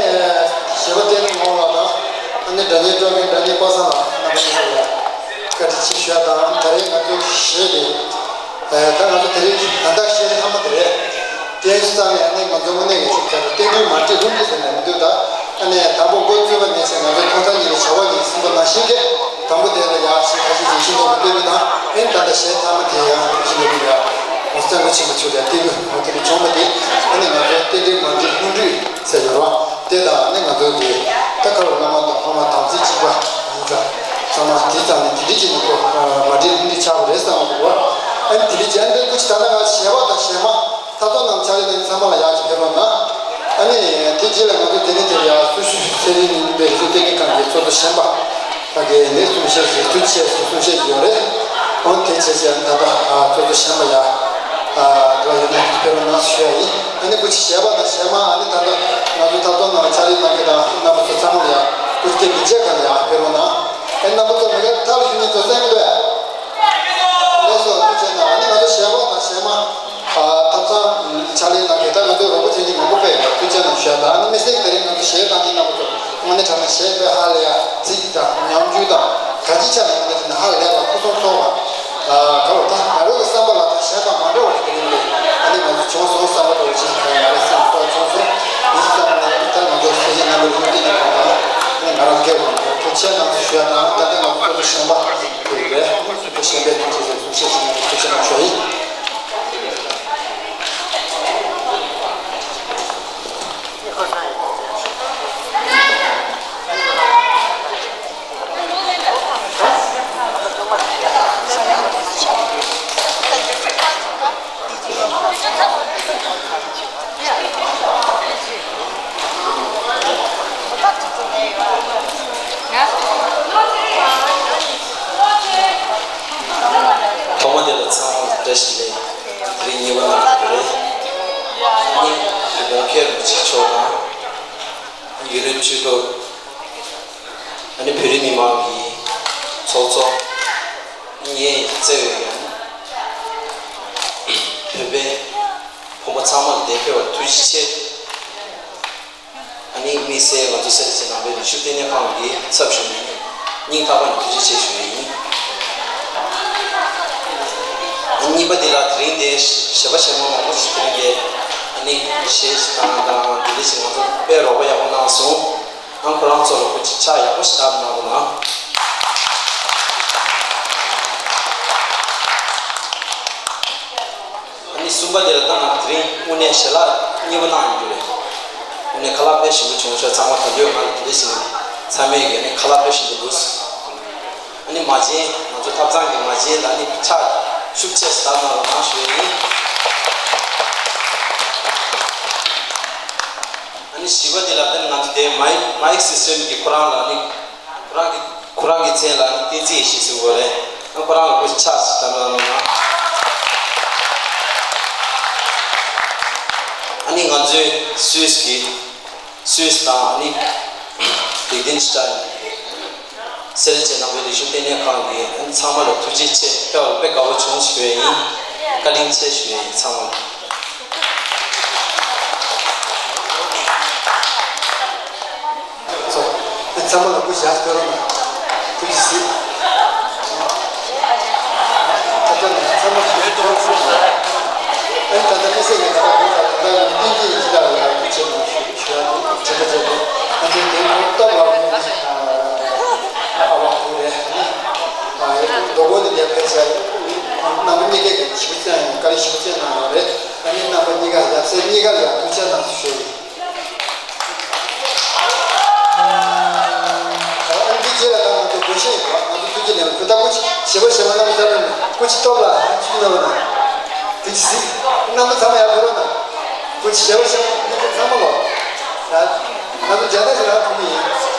གཞས་པ་བསྟན་འཛིན་ངག་དབང་ལགས་དང་། ཨ་ནི་སྒྲ་སྙན་དཀྲོལ་མཁན་སྒྲ་སྙན་པ་སངས་ལགས་རྣམ་པ་གཉིས་ལ་བཀའ་དྲིན་ཆེ་ཞུ་ཡ་དང་། ད་རེས་ང་ཚོ་གཞས་དེ་ད་ང་ཚོ་དེ་རིང་ད་ལྟ་གཞས་ལྷག་མ་དེ་རེད། དེ་ཡིན་ཙང་ནས་ཨ་ནི་ང་ཚོ་དངོས་གནས་ཀྱི་ཅིག་ད་བསྟན་འགྲོའི་མ་འདྲེས་ལྷུན་གྲུབ་ཟེར་ནས་མི་འདུག་ད། ང་ཚོ་ཐོག་མཐའ་གཉིས་ལ་བྱ་བ་གཉིས་གསུངས་པ་ནང་བཞིན་གྱི། དང་པོ་དེ་ལ་ཡག་ཞིག་ཁ་ཤས་ཀྱིས་ཤིང་ཏོག་གི་སྟོན་པ་དང་། ཨེ་ད་ལྟ་གཞས་ཐ་མ་དེ་ཡང་ཤིང་ཏོག་གི་ཡག་ངོ་བསྟན་པ་ཆེན་པོ་ཆུ་ལ་སྟེར་དགོས། འོ་དེ་ལ་བྱུང་བ་དེ། ཨ་ནི་ང་ཚོ་རྟེན་འབྲེལ་མ་འགྲིག་ལྷུན་གྲུབ་ཟེར་ཡོད་རེད་བ། དེ་དང་ཨ་ནི་ང་ཚོ་གི་ད་ཁ་བ་བླ་མ་དང་ཕ་མ་དམ་ཚིག་གཅིག་པ་ཡིན་ཙང་། ཚང་མ་དེ་ཙམ་ནས་དེ་འདྲ་ཅིག་ནི་ཁོ་མ་འགྲིག་ལྷུན་གྲུབ་ཆགས་པ་རེད་བསམ་གྱི་འདུག་བ། ཨ་ནི་དེ་འདྲ་བྱས་ནས་སྐུ་མཁྱེན། ད་ལྟ་ང་གཞས་པ་དང་གཞས་མ། ཐབ་ཚང་ནང་ཕྱག་ལས་གནང་མཁན་ཚང་མ་ལ་ཡག་ཅིག་ཕེབས་རོགས་གནང་། ཨ་ནི་དེ་རྗེས་ལ་ང་ཚོ་དེ་རིང་དེར་ཡང་སུ་ཞིག་ཚེ་རིང་ནི་པའི་རིག་གཞུང་ལྟེ་གནས་ཁང་གི་གཙོ་བསྡུ་གཞོན་པ་དག་གིས་ནི་གསུང་བཤད་ཞིག་ཐུགས་རྗེ་ཆེ་ཞུ་གསུང་བཤད་ཞིག་ཡོད་རེད། འོ་དེ་བྱས་བྱས་ད་ལྟ་གཙོ་བསྡུ་གཞོན་པ་ཡག་འགའ་ཡོད་ན་ཕེབས་རོགས་གནང་ཞུ་ཡ་ཡིན། ཨ་ནི་སྐུ་མཁྱེན་གཞས་པ་དང་གཞས་མ། ཨ་ནི་ད་ལྟ་ང་ཚོ་ཐབ་ཚང་ནང་ཕྱག་ལས་གནང་མཁན་དང་རྣམ་པ་ཚོ་ཚང་མ་ལ་ཡག་སྐུ་མཁྱེན་མི་བརྗེད་གང་ལ་ཡག་ཕེབས་རོགས་གནང་། ཨ་ནི་རྣམ་པ་ཚོ་མི་དགའ་ཐག་ལ་ཞུ་མཁན་ཚོ་གསན་གྱི་འདུག་ཨ། ལགས་སོ། ཐུགས་རྗེ་གནང་། ཨ་ནི་ང་ཚོ་གཞས་པ་དང་གཞས་མ། ཨ། ཐབ་ཚང་ཕྱག་ལས་གནང་མཁན་ད་ང་ཚོའི་རོགས་པ་བྱེད་མཁན་མང་པོ་དཔེ་ཡོད། ཐུགས་རྗེ་གནང་ཞུ་ཡ་དང་། ཨ་ནི་དམིགས་བསལ་གྱི་དེ་རིང་ང་ཚོ་གཞས་གཏོང་མཁན་རྣམ་པ་ཚོ་དངོས་གནས་དྲང་གནས་གཞས་དཔེ་ཧ་ལས་ཡ། ཚིག་དང་ཉམས་འགྱུར་དང་གང་ཅིའི་ཆ་ནས་དངོས་གནས་དྲང་གནས་ཧ་ལས་པ། སྐུ་གསུང་ཐུགས་ཡག་པ། ཨ། ག་རེ་ད་ང་རང་གི་བསམ་པ་ལ་ད་གཞས་པ་མ་འདྲ་བ་ཞིག་དེ་རིང་རེད། ཨ་ནི་ང་ཚོ་བྱུང་སོང་བསམ་པ་འདྲ་བ་ཅིག་ང་རང་སེམས་ཐོག་བྱུང་སོང་། ཡིན་ཙང་ནས་ད་ང་ཚོ་སེ་ཆེན་རྣམ་པའི་རིག་གཞུང་ལྟེ་གནས་ཁང་དང་། ཨ་ནི་ང་རང་སྒེར་ལ་ཐུགས་རྗེ་གནང་ཞུ་ཡ་དང་། ད་ལྟ་ང་ཚོ་སོ་སོ་གཞན་པ་དེ་རེད། གཞན་པའི་ཐུགས་རྗེ་ཆེ། གསུང་བཤད་ཞུ་མཁན་ཐུགས་རྗེ་གནང་ཞུ་ཡིན། ཐོག་མ་དེ་ལ་ཚང་མ་བཀྲ་ཤིས་བདེ་ལེགས། དེ་རིང་གཉིས་པ་ནང་དུ་རེད། ཨ་ནི་གོང་འཕེལ་རིན་པོ་ཆེ་མཆོག་དང་། ཡུན་རིང་ཆོས་གྲོགས། ཨ་ནི་བོད་རིགས་མི་མང་གི་ཚོགས་གཙོ། ངའི་བརྩེ་བའི་ཡང་བོད་པའི་ཕོ་མོ་ཚང་མ་ལ་དེ་ཕེབས་པར་ཐུགས་རྗེ་ཆེ། ཨ་ནི་དམིགས་བསལ་ང་ཚོ་སེར་བྱེས་ནང་པའི་རིག་གཞུང་ལྟེ་གནས་ཁང་གི་ཚབ་ཞུས་ནས་སྙིང་ཐག་པ་ནས་ཐུགས་རྗེ་ཆེ་ཞུ་ཡི་ཡིན། ཨ་ནི་གཉིས་པ་འདི་ལ་དེ་རིང་འདིར་གཞས་པ་གཞས་མ་མང་པོ་ཞིག་དེ་རིང་འདིར་ཨ་ནི་གཞས་ཤིག་བཏང་དང་འདི་འདྲ་ཞིག་ང་ཚོ་དཔེ་རོགས་པ་ཡག་པོ་གནང་སོང་། ཨང་ཁོ་རང་ཚོ་ལ་སྐུ་མཁྱེན་ཕྱག་ཡག་པོ་ཞིག་བརྡབ་གནང་རོགས་གནང་། ཨ་ནི་གསུམ་པ་དེ་ལ་ད་ང་དེ་རིང་དངོས་གནས་ཞལ་ལག་གཉིས་པ་གནང་ཡོང་རྒྱུ་རེད། དངོས་གནས་ཁ་ལག་དཔེ་ཞིམ་པོ་བྱུང་ཤག་ཚང་མ་ད་དུང་ང་ལ་དེ་འདྲ་ཞིག་ཚང་མས་ཀྱི་ཨ་ནི་ཁ་ལག་དཔེ་ཞིམ་པོ་འདུག་ཨ་ནི་མ་བྱན་ང་ཚོ་ཐབ་ཚང་གི་མ་བྱན་ལ་ཨ་ནི་ཕྱག་ཤུགས་ཆེ་བརྡབ་གནང་རོགས་གནང་ཞུ་ཡ་ཡིན། ཨ་ནི་བཞི་པ་དེ་ལ་ད་ནི་ང་ཚོ་དེ་མའིག་མའིག་སིས་ཊེམ་གྱི་ཁོ་རང་ལ་ཨ་ནི། ཁོ་རང་གི་ཁོ་རང་གི་མཚན་ལ་ནི་བསྟན་འཛིན་ཡེ་ཤེས་ཟེར་བ་རེད། ཨ་ཁོ་རང་ལ་སྐུ་ཕྱག་ཞིག་བརྡབ་གནང་རོགས་གནང་། ཨ་ནི་ང་ཚོའི་སུད་སི་གི་སུད་སི་དང་ཨ་ནི་ལིག་ཏེན་སི་ཊེན་སེར་བྱེས་ནང་པའི་རིག་གཞུང་ལྟེ་གནས་ཁང་གི་ཨ་ནི་ཚང་མ་ལ་ཐུགས་རྗེ་ཆེ། ཕེབས་པར་དཔེ་དགའ་པོ་བྱུང་ཞུ་ཡ་ཡིན། བཀའ་དྲིན་ཆེ་ཞུ་ཡ་ཡིན་ཚང་མ་ལ། ཚོ། ཨེ་ཚང་མ་ལ་སྐུ་ཞབས་ཕེབས་རོགས་གནང་། ཐུགས་རྗེ་གཟིགས། ད་ལྟ་ང་ཚང་མ་ཞིག་ཐོག་སོང་། ཨེ་ད་ལྟ་དམིགས་བསལ་གྱི་ད་ལྟ་བོད་ལ་ད་ལྟ་ཡང་བསྟན་འཛིན་ཡེ་ཤེས་ལགས་ལ་ཡང་ཐུགས་རྗེ་གནང་ཞུ་ཞུ་ཡ་འདུག་དྲན་པ་བརྗེད་འདུག་ཨ་ཅེ་དེ་ནི་སྟོབས་ལགས་ཁོང་གི་ཨ་བ་ཕྲུག་རེད། ཨ་ནི་ཨ་ཡ་རྡོ་སྒོ་ནས་ལས་ཕེབས་ཤག་རྣམ་པ་གཉིས་ཀས་ཀྱང་ཞིབ་བརྩད་བཀའ་དྲིན་ཞིབ་བརྩད་གནང་ཡོད་རེད། ཨ་ནི་རྣམ་པ་གཉིས་ཀ་ཡབ་སྲས་གཉིས་ཀ་ལ་ཡང་ཐུགས་རྗེ་གནང་ཞུ་ཞུ་ཡ་ཡིན། ཨ་འདི་རྗེས་ལ་ད་ང་ཚོ་དགོངས་བཞེས་ཡོད་པ། ང་ཚོ་ཐུགས་རྗེ་ལེགས་པ། ད་སྐུ་མཁྱེན་ཞེ་པོ་ཞེ་པོ་རྣམ་པ་ཚང་མ་སྐུ་མཁྱེན་སྟོབས་ལ་ཧ་ཅུ་གནང་བ་ན། དེ་ཅི་སྲིད་རྣམ་པ་ཚང་མ་ཡར་ཕེབས་རོགས་གནང་། སྐུ་མཁྱེན་ཞེ་པོ་ཞེ་པོ་ཚང་མ་ལོ། ད་ང་ཚོ་མཇལ་དར་ཞིག་རག་ཐུབ་ཀྱི་ཡིན།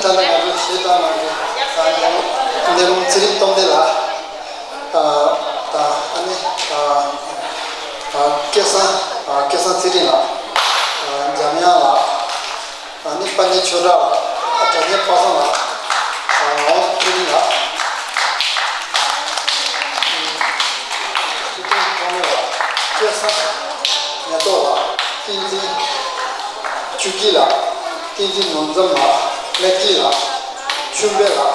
ད་ནི་ང་ཚོ་གཞས་བཏང་གནང་མཁན་ཨ་ནི་གནས་ལུང་ཚེ་རིང་སྟོབས་ལྡན་ལགས། ཨ་ད་ཨ་ནི་ཨ་ཨ་སྐལ་བཟང་ཨ་སྐལ་བཟང་ཚེ་རིང་ལགས། ཨ་འཇམ་དབྱངས་ལགས། ཨ་ནི་དཔལ་ལྡན་ཆོས་གྲགས་ལགས། ཨ་སྒྲ་སྙན་པ་སངས་ལགས། ཨ་ངག་དབང་ཚེ་རིང་ལགས། ཚེ་བརྟན་ཐོགས་མེད་ལགས། སྐལ་བཟང་མེ་ཏོག་ལགས། བསྟན་འཛིན་ཆོས་སྐྱིད་ལགས། བསྟན་འཛིན་ནོར་འཛོམས་ལགས། ལེགས་སྐྱིད་ལགས། ཆོས་འཕེལ་ལགས།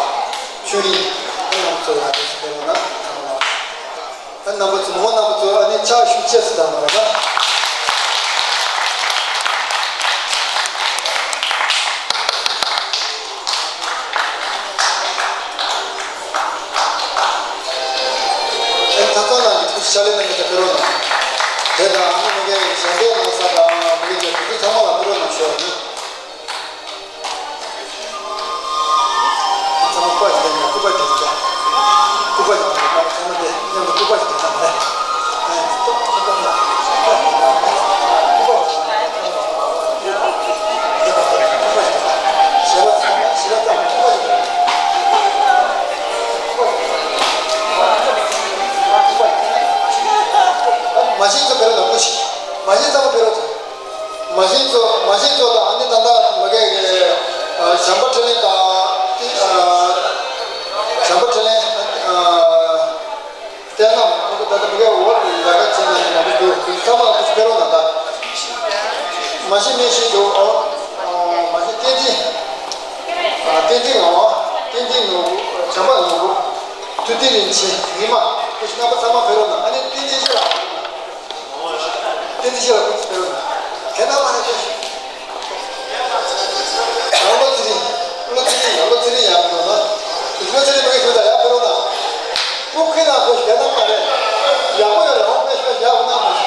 ཆོས་རིང་། ཨ་རྣམ་ཚོ་ཡག་པོ་ཞིག་ཕེབས་ན་ཨ་རྣམ་པ་ཚོ་མོ་རྣམ་པ་ཚོ་ཨ་ནི་ཕྱག་ཤུགས་ཆེ་སུ་དང་ན་ར་ན། ཨེ་ད་ལྟ་ལ་ནི་ཐུགས་ཕྱག་ལས་གནང་མཁན་དེ་ཕེབས་རོགས་གནང་། དེ་དང་ཨ་ནི་མི་སྒེར་གཞན་པའི་ནང་ས་དང་མི་སྒེར་གྱི་དུས་ཚོད་ཚང་མ་ལ་ཕེབས་རོགས་གནང་ཞུ་བ་ཡིན། ཚང་མ་སྐུ་པར་ཞིག་བསྟན་ན་སྐུ་པར་ཞིག་བསྟན་ན་སྐུ་པར་ཞིག་བསྟན་ན་ཚང་མ་དེ་མཉམ་དུ་སྐུ་པར་ཞིག་བསྟན་ན་རེད། མ་ཤེས་ཚོ་བེ་ར་ལ་སྐུ་ཞིག་མ་ཤེས་ཚང་མ་བེ་ར་ཚོ། མ་ཤེས་ཚོ་མ་ཤེས་ཚོ་དང་ཨ་ནི་ད་ལྟ་མ་གས་ཀྱི་བྱམས་པ་འཕྲིན་ལས་དང་བྱམས་པ་འཕྲིན་ལས་བསྟན་ནམ་ད་ལྟ་མ་གས་འོག་ལས་ཀ་བྱེད་ན་ཡིན་ན་མི་འདུག་ཚང་མ་ལ་ཐུགས་ཕེབས་རོགས་གནང་ད། མ་ཤེས་མི་ཤེས་འདུག་ཨོ། མ་ཤེས་བསྟན་འཛིན། བསྟན་འཛིན་ངག་དབང་བསྟན་འཛིན་ནོར་བུ་བྱམས་པ་ནོར་བུ། ཐུབ་བསྟན་རིན་ཆེན་ཉི་མ་སྐུ་ཞིག་རྣམ་པ་ཚང་མ་ཕེབས་རོགས་གནང་ཨ་ནི་བསྟན་འཛིན་ཤེས་རབ། བསྟན་འཛིན་ཤེས་རབ་སྐུ་ཞིག་ཕེབས་རོགས་གནང་དེ་ན་མ་ནས་ཕེབས་ཤིག་ཨ་བློ་ཚེ་རིང་། བློ་ཚེ་རིང་ཡ་བློ་ཚེ་རིང་ཡ་བློ་ན། བློ་ཚེ་རིང་མ་གི་ཞུ་ད་ཡ་ཕེབས་རོགས་གནང་། སྐུ་ཁེ་ན་ཁོ་ཞེ་ན་མ་རེད། ཡག་པོ་ཡོད་རེད་ཨོ་ཕེབས་ཤོག་ཡག་པོ་གནང་དགོས།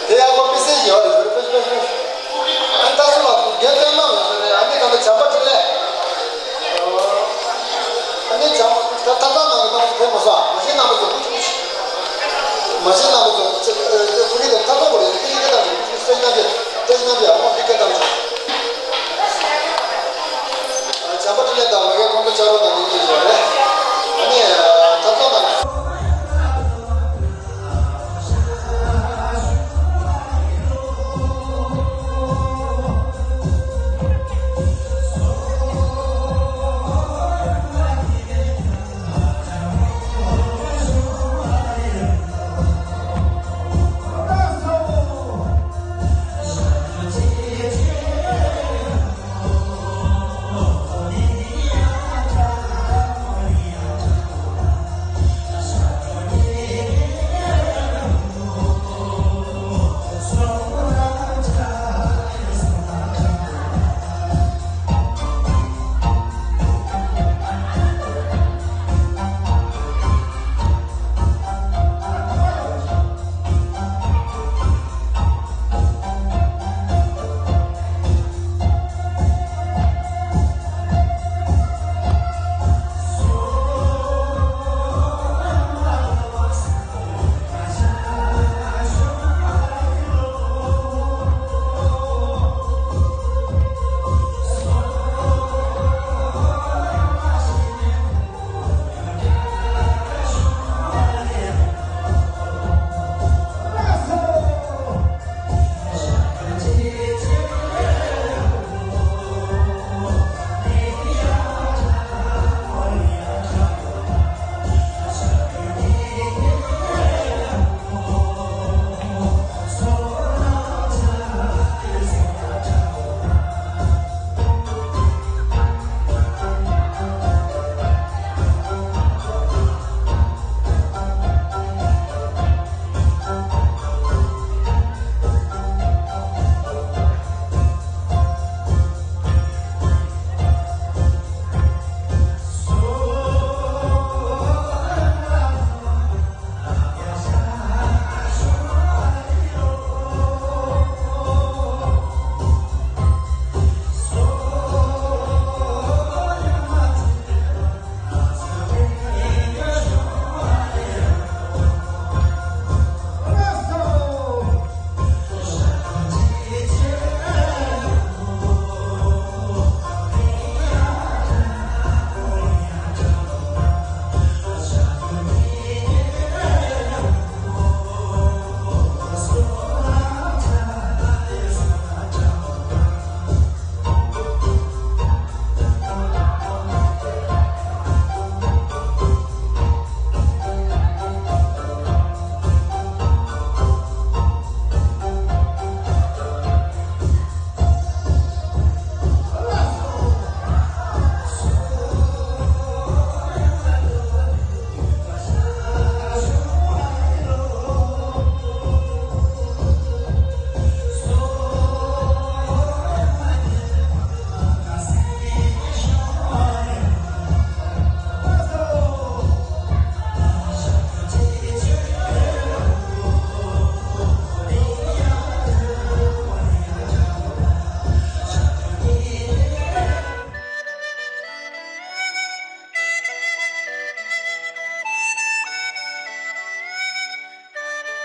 དེ་ཡག་པོ་དཔེ་སྲིད་ཡོད་རེད་ཕེབས་ཕེབས་ཕེབས། ཨ་ནི་ད་སུ་ལ་རྒན་བསྟན་མ་མེད་ཟེར་རེད་ཨ་ནི་ད་ལྟ་བྱམས་པ་འཕྲིན་ལས། ཨ་ནི་བྱམས་ད་ད་ལྟ་ནང་གི་ནང་དུ་ཕེབས་མ་སོང་མ་གཞི་རྣམ་པ་ཚོ་སྐུ་མཁྱེན། མ་གཞི་རྣམ་པ་ཚོ་ཚེ་ཚེ་ཕུག་གི་དང་ཐབས་ཐོག་གོ་རེད་ཚེ་ཕུག་གི་དང་ཚེ་ཕུག་གི་སེམས་ནང་གི་ཚེ་ཕུག་གི་དང་ཚེ། བྱམས་པ་འཕྲིན་ལས་དང་མ་གཞི་ཁོང་ཚོ་ཆ་རོགས་དང་ནི།